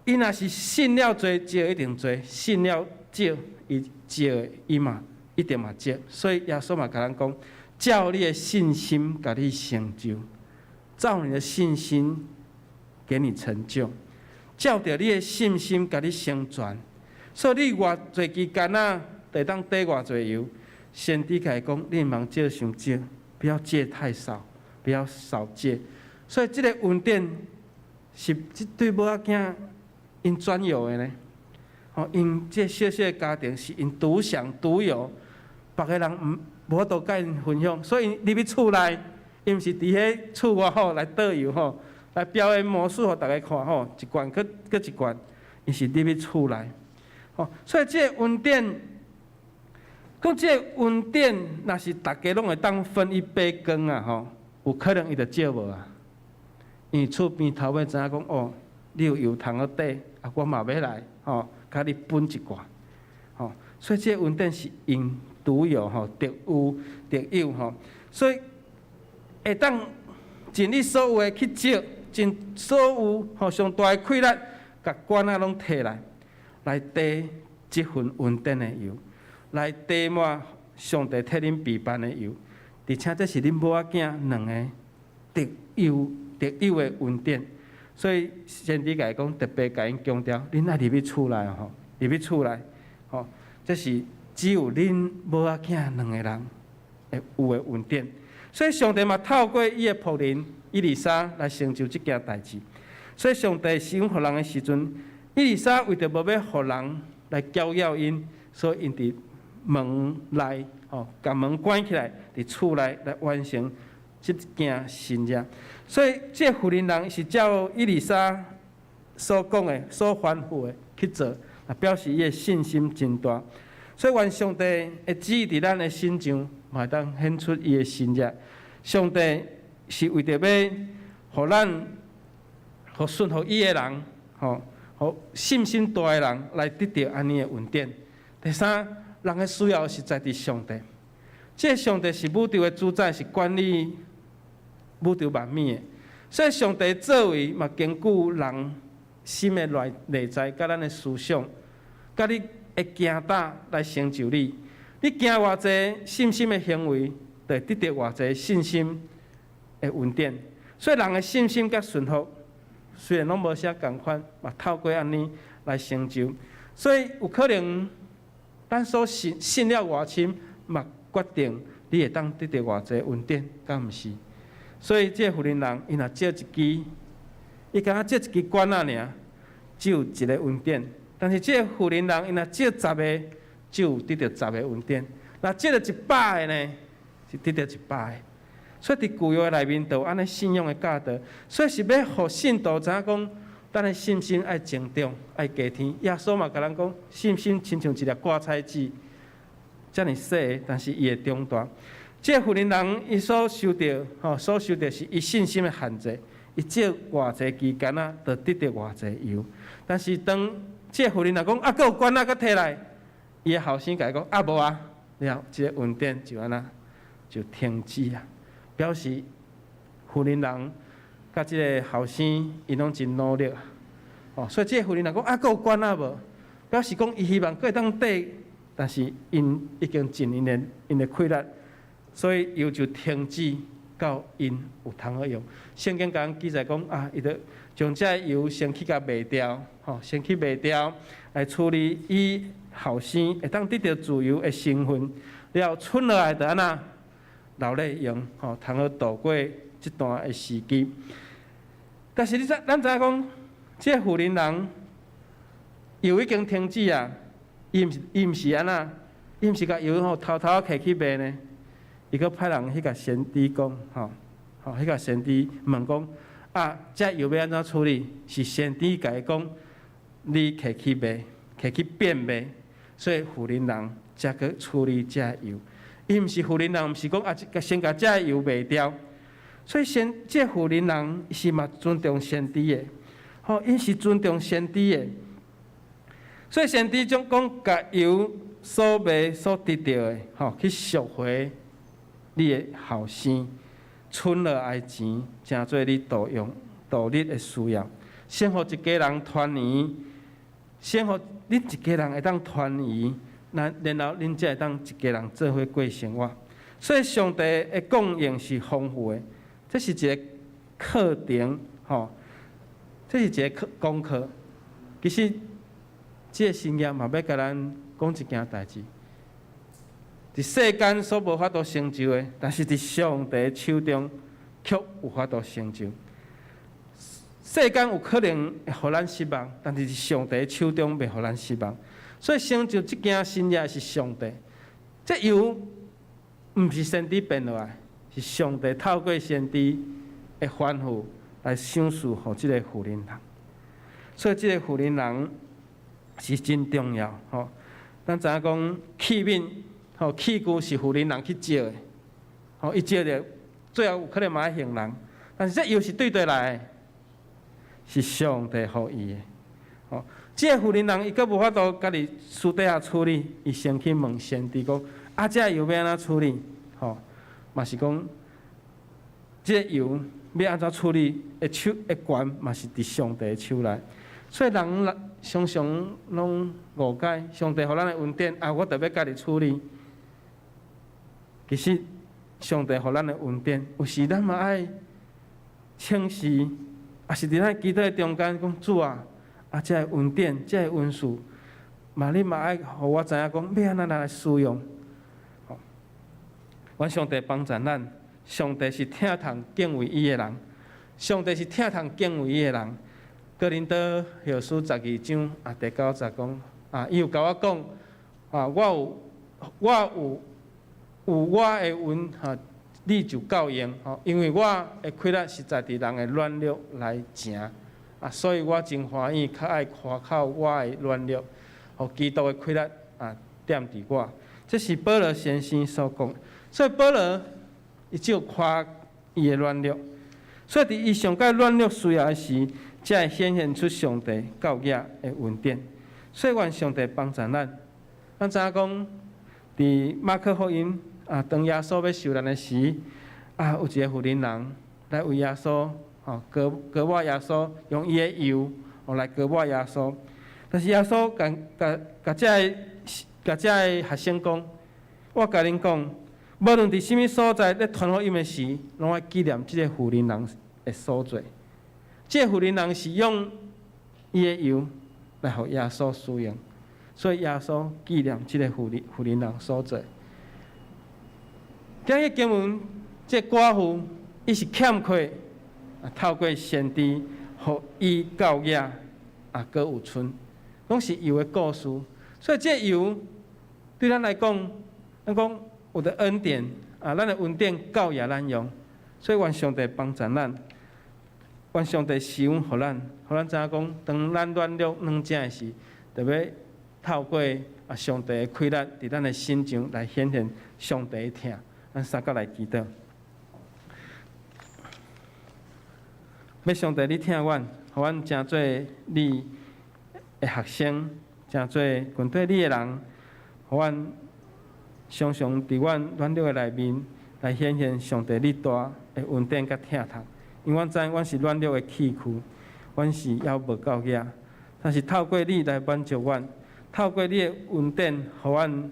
伊若是信了濟，借一定濟；信了少，伊借的伊嘛一定嘛少。所以耶穌嘛共咱講，照你的信心共你成就，照你的信心給你成就，照著你的信心共你成全。所以你偌濟支竿仔，就會當綴偌濟油。先知共伊講，你毋通借傷少，不要借太少，不要少借。所以這个恩典是這對某仔囝𪜶專有的呢。吼，𪜶這小小的家庭是𪜶獨享獨有，別个人毋無法度共𪜶分享。所以𪜶入去厝內，伊毋是佇彼厝外吼來倒油吼，來表演魔術予逐家看吼，一罐閣閣一罐，伊是入去厝內。吼，所以這个恩典，講這个恩典，若是逐家攏會當分一杯羹啊吼，有可能伊就借無啊。因為厝邊頭尾知影講哦，你有油通好綴，啊，我嘛欲來吼，共你分一寡，吼。所以這個恩典是𪜶獨有吼，特有特有吼，所以會當盡你所有的去借，盡所有吼上大的氣力，共罐仔攏提來，來綴這份恩典的油，來綴滿上帝替恁備辦的油，而且這是恁某仔囝兩个特有特有的恩典，所以先知共伊講，特別共𪜶強調，恁愛入去厝內吼，入去厝內，吼，這是只有恁某仔囝兩个人會有的恩典。所以上帝嘛透過伊的僕人以利沙來成就這件代誌。所以上帝施恩予人的時陣，以利沙為著無欲予人來攪擾𪜶，所以𪜶佇門內吼，共門關起來，佇厝內來完成這件神跡。所以這個婦人人是照以利沙所講的、所吩咐的去做，啊，表示伊的信心真大。所以願上帝的旨意佇咱的身上，嘛會當顯出伊的神跡。上帝是為著欲予咱，予順服伊的人，吼，予信心大的人來得著按呢的恩典。第三，人的需要實在佇上帝。這个上帝是宇宙的主宰，是管理宇宙萬物的。所以上帝作為嘛，根據人心的內在，佮咱的思想，佮你的行膽來成就你。你行偌濟信心的行為，就會得著偌濟信心的恩典。所以人的信心佮順服，雖然攏無啥仝款，嘛透過按呢來成就。所以有可能，咱所信信了偌深，嘛決定你會當得著偌濟恩典，敢毋是？所以這个婦人人，伊若借一支，伊敢若借一支管仔爾，只有一个恩典。但是這个婦人人，伊若借十个，就有得著十个恩典。若借著100个呢，是得著100个。所以佇舊約內面就有按呢信仰的教導，所以是欲予信徒知影講，咱的信心愛成長，愛加添。耶穌嘛共咱講，信心親像一粒掛彩子，遮爾細，但是伊會長大。這個婦人人伊所受著，吼，所受著是伊信心的限制。伊借偌濟支竿仔，就得著偌濟油。但是當這個婦人若講啊，閣有罐仔閣提來，伊的後生共伊講啊，無啊，了，這個恩典就按呢就停止啊。表示婦人人佮這個後生，𪜶攏真努力。哦，所以這個婦人人講啊，閣有罐仔無？表示講伊希望閣會當綴，但是𪜶已經盡𪜶的氣力，所以油就停止到𪜶有通好用。聖經共咱記載講啊，伊就將這個油先去共賣掉，吼，先去賣掉來處理伊後生會當得著自由的身份，了存落來就按怎留咧用，吼，通好度過這段的時期。但是你知，咱知影講，這個婦人人油已經停止啊，伊毋是按怎，伊毋是共油吼偷偷提去賣呢？伊閣派人去共先知講，吼，吼去共先知問講，啊，這油欲按怎處理？是先知共伊講，你提去賣，提去變賣，所以婦人人才去處理這油。伊毋是婦人人，毋是講啊，先共這油賣掉。所以先這婦人人是嘛尊重先知的，吼，𪜶是尊重先知的。所以先知將講，共油所賣所得著的，吼，去贖回你的後生，存落來錢，成做你度用度日的需要。先予一家人團圓，先予恁一家人會當團圓，然後恁才會當一家人做伙過生活。所以上帝的供應是豐富的，這是一個課程，吼，這是一個課功課。其實，這個神業嘛欲共咱講一件代誌。佇世間所無法度成就的，但是佇上帝手中卻有法度成就。世間有可能會予咱失望，但是佇上帝手中袂予咱失望。所以成就這件神業是上帝。這油毋是先知變落來，是上帝透過先知的吩咐來賞賜予這個婦人人。所以這個婦人人是真重要吼。咱知影講器皿。吼，器具是婦人人去借的，吼，伊借著，最後有可能嘛愛還人，但是這油是對佗來的，是上帝予伊的。吼，這個婦人人伊閣無法度家己私底下處理，伊先去問先知講：啊，這油欲按怎處理？吼，嘛是講，這個油欲按怎處理？的手的權嘛是佇上帝的手內。所以人常常攏誤解，上帝予咱的恩典，啊，我著欲家己處理。其實，上帝予咱的恩典，有時咱嘛愛請示，抑是佇咱祈禱的中間講主啊，啊，這个恩典，這个恩賜，嘛你嘛愛予我知影講，欲按怎來使用。吼，願上帝幫助咱，上帝是疼痛敬畏伊的人，上帝是疼痛敬畏伊的人。哥林多後書12章啊第九節講，啊，伊有共我講，啊，我有我的恩吼，你就夠用吼，因為我的氣力實在佇人的軟弱來成，啊，所以我真歡喜，較愛誇口我的軟弱，予基督的氣力啊踮佇我。這是保羅先生所講，所以保羅伊只有誇伊的軟弱，所以佇伊上蓋軟弱需要的時，才會顯現出上帝夠額的恩典。所以願上帝幫助咱。咱知影講，佇馬可福音。啊！當耶穌欲受難的時，啊，有一個婦人人來為耶穌，吼，膏膏抹耶穌，用伊的油，吼來膏抹耶穌。但是耶穌共共共這个共這个學生講：我共恁講，無論佇啥物所在咧傳福音的時，攏愛紀念這个婦人人的所做。這个婦人人是用伊的油來予耶穌使用，所以耶穌紀念這個婦人人所做。今日經文，這寡婦伊是欠缺，啊，透過先知，予伊夠額，啊，閣有剩，攏是油的故事。所以這油對咱來講，咱講有著恩典，啊，咱的恩典夠額咱用。所以願上帝幫助咱，願上帝施恩予咱，予咱知影講，當咱軟弱軟正的時，著欲透過啊上帝的氣力，佇咱的身上來顯現上帝的疼。咱三甲來祈禱。欲上帝你疼阮，予阮成做你的學生，成做跟綴你的人，予阮常常佇阮軟弱的內面來顯現上帝你大的恩典佮疼痛。因為阮知影阮是軟弱的器具，阮是猶無夠額，但是透過你來滿足阮，透過你的恩典，予阮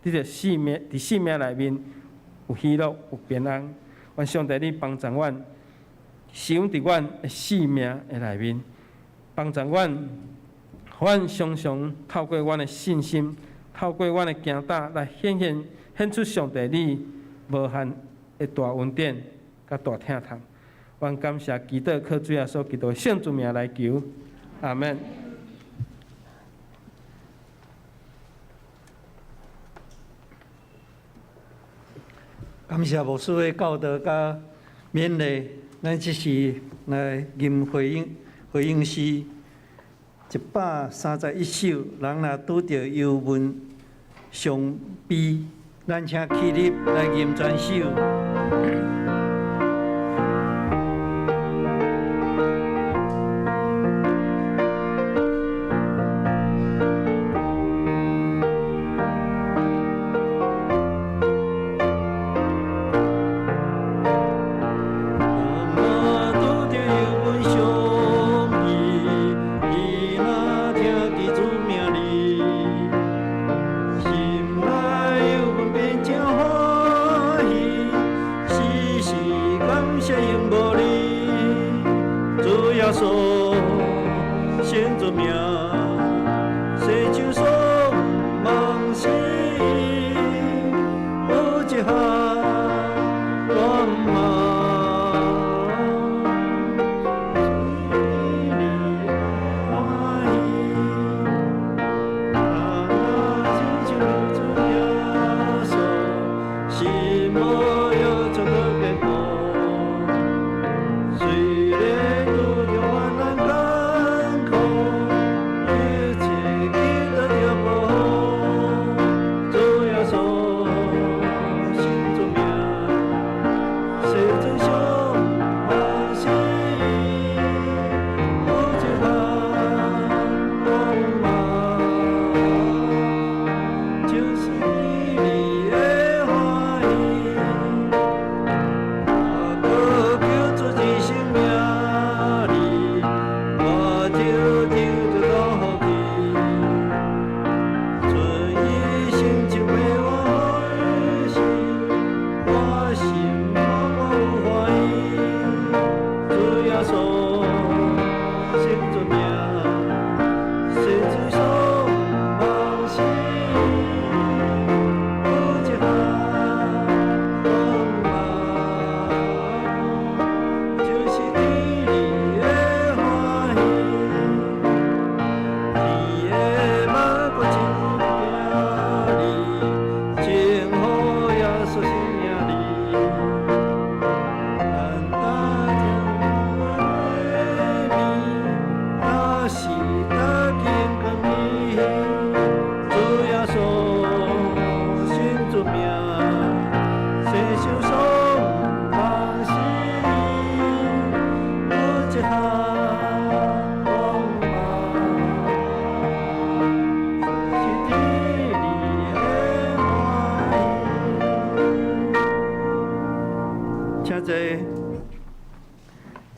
佇這生命，佇生命內面有喜樂、有平安。願上帝你幫助阮，施恩佇阮的生命的內面，幫助阮，予阮常常透過阮的信心，透過阮的行動來顯現、顯出上帝你無限的大恩典佮大疼痛。阮感謝祈禱，靠主耶穌基督的聖主名來求，阿們。感謝牧師的教導佮勉勵，咱這時來吟回應回應詩131首，人若拄著憂悶傷悲，咱請起立來吟全首。請坐。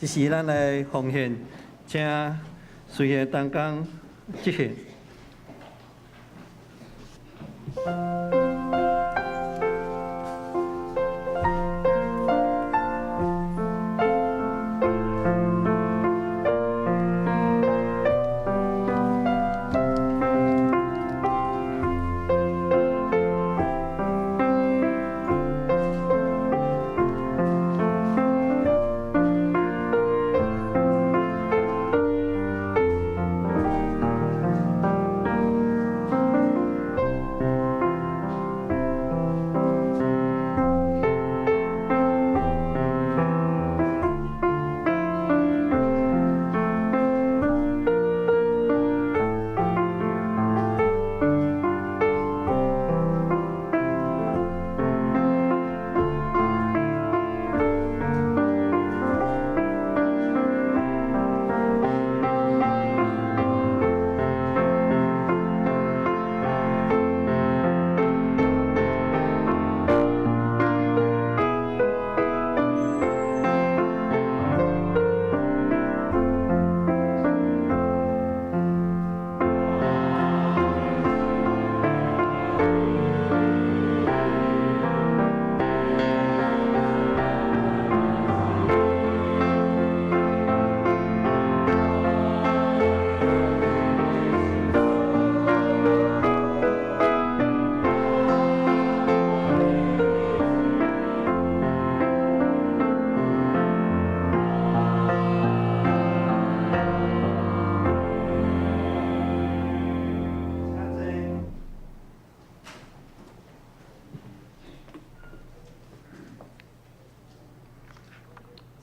這是咱來奉獻，請隨行同工執行。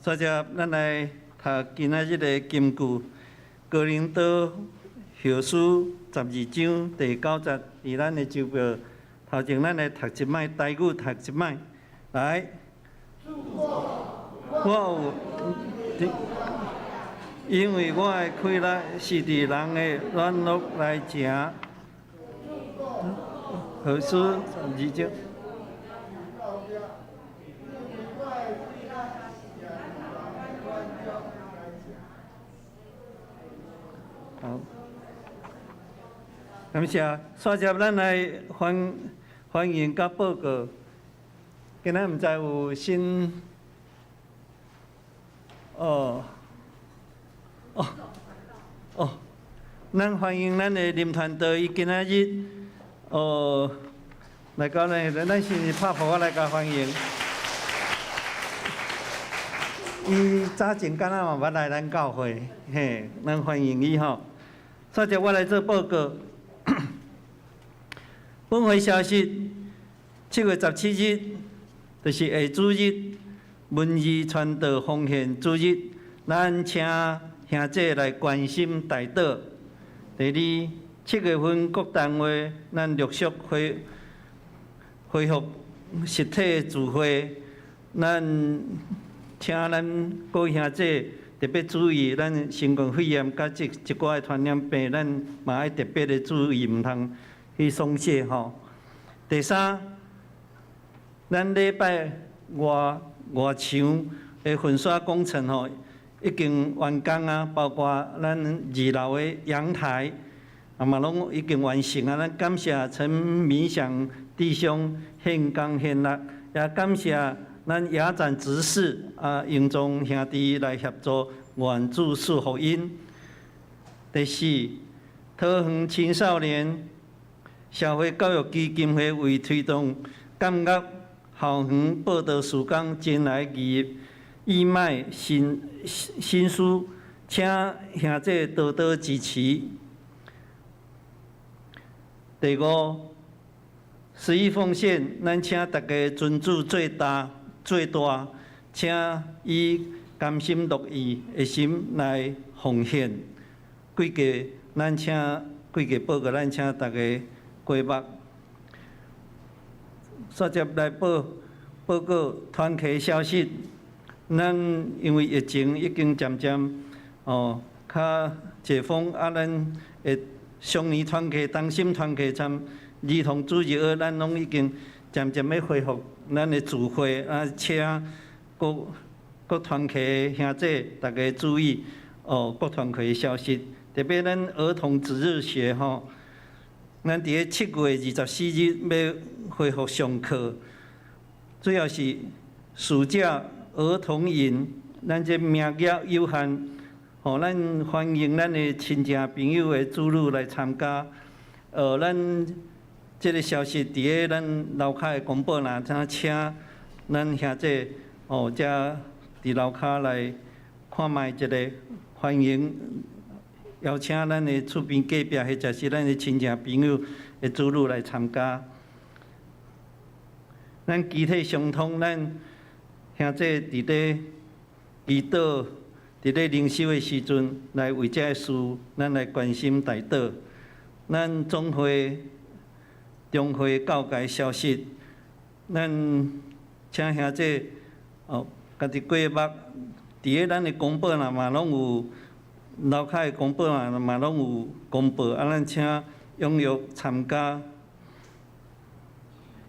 接著咱來讀今仔日的金句，哥林多後書十二章第九節，佇咱的周報頭前，咱來讀一擺台語讀一擺，來。我有，因為我的氣力是佇人的軟弱來成。後書十二章。好，感謝。煞接咱來歡歡迎佮報告。今仔毋知有新，哦，哦，哦，咱歡迎咱的林傳道，伊今仔日，哦，來到咱，咱是拍噗仔來共歡迎。伊早前敢若嘛捌來咱教會，嘿，咱歡迎伊吼。煞接我來做報告。本會消息，7月17日，就是下主日，文字傳道奉獻主日，咱請兄弟來關心代禱。第二，7月份各單位咱陸續恢恢復實體聚會，咱請咱各位兄弟特別注意，咱新冠肺炎佮這一寡的傳染病，咱嘛愛特別的注意，毋通去鬆懈吼。第三，咱禮拜外外牆的粉刷工程吼已經完工啊，包括咱二樓的陽台啊嘛攏已經完成啊。咱感謝陳明祥弟兄獻工獻力，也感謝咱雅展執事啊，榮宗兄弟來協助願主賜福音。第四，桃園青少年社會教育基金會為推動感覺校園報道事工，前來義義賣新新書，請兄弟多多支持。第五，十一奉獻，咱請大家尊主最大最大，請以甘心樂意的心來奉獻。規個咱請規個報告，咱請大家過目。煞接來報報告團契消息，咱因為疫情已經漸漸哦較解封，啊，咱會雙年團契、同心團契參兒童主日學，咱攏已經漸漸欲恢復咱的聚會，啊，請各各團契兄弟大家注意哦，各團契的消息，特別咱兒童主日學吼。咱佇咧7月24日欲恢復上課，主要是暑假兒童營，咱這名額有限，吼，咱歡迎咱的親戚朋友的子女來參加。咱這个消息佇咧咱樓跤的公報欄，請請咱兄弟哦，遮佇樓跤來看覓一下，歡迎邀請咱的厝邊隔壁或者是咱的親戚朋友的子女來參加。咱肢體相通，咱兄弟佇咧祈禱、佇咧靈修的時陣，來為這个事，咱來關心代禱。咱總會中會教改消息，咱請兄弟哦，家己過目，佇咧咱的公報內嘛攏有，樓跤的公報內嘛攏有公報，啊，咱請踴躍參加。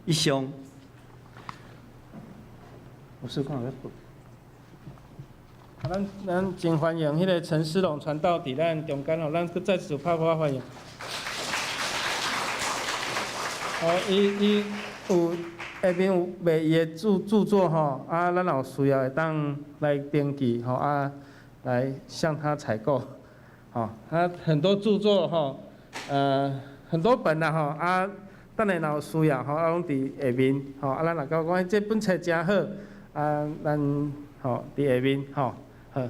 以上。我是講咧。啊，咱咱真歡迎彼个陳思龍傳道佇咱中間哦，咱閣再次拍噗仔歡迎。哦，伊伊有下面有賣伊的著著作吼，啊，咱若有需要會當來登記吼，啊，來向他採購，吼，他很多著作吼，很多本啦吼，啊，等下若有需要吼，啊，攏佇下面吼，啊，咱若感覺講這本冊誠好，啊，咱吼佇下面吼，好。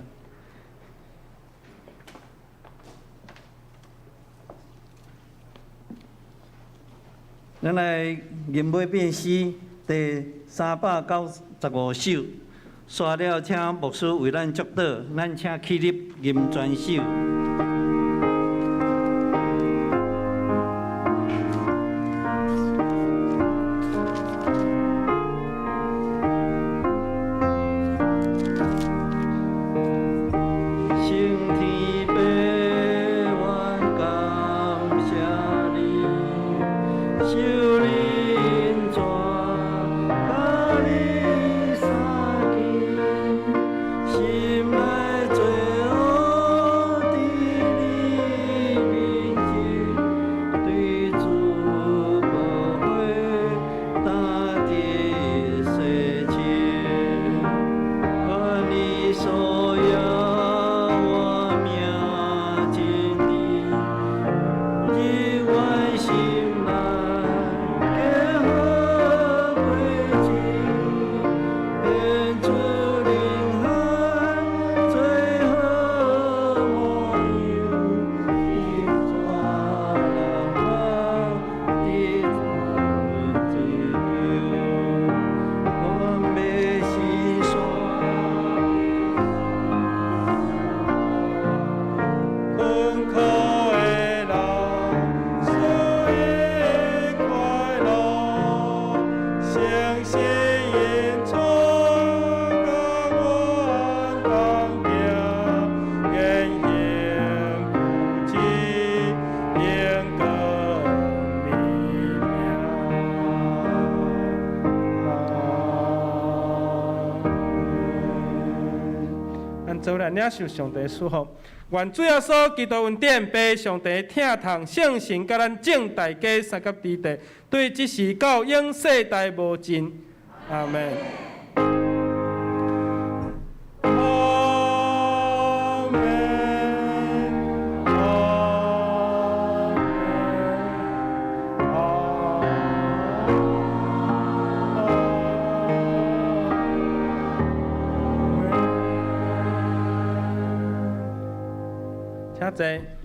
咱來吟尾變詩第395首，煞了，請牧師為咱祝禱，咱請起立吟全首。升天父，阮感謝你，受恁帶，佮你相見，心內罪惡佇你面前，對主寶血擔得洗淨，願你所要我命真理，入阮心內，結好果子，顯出靈涵最好模樣，引帶人得自由，阮欲細說。困苦的人，賜伊快樂，誠實因主佮阮同行，言行舉止榮光你名。阿們。咱做來領受上帝的祝福，願主耶穌基督恩典、父上帝疼痛、聖神佮咱眾大家相佮佇地，對這時到永世代無盡。阿們。阿們，阿們，阿們。請坐。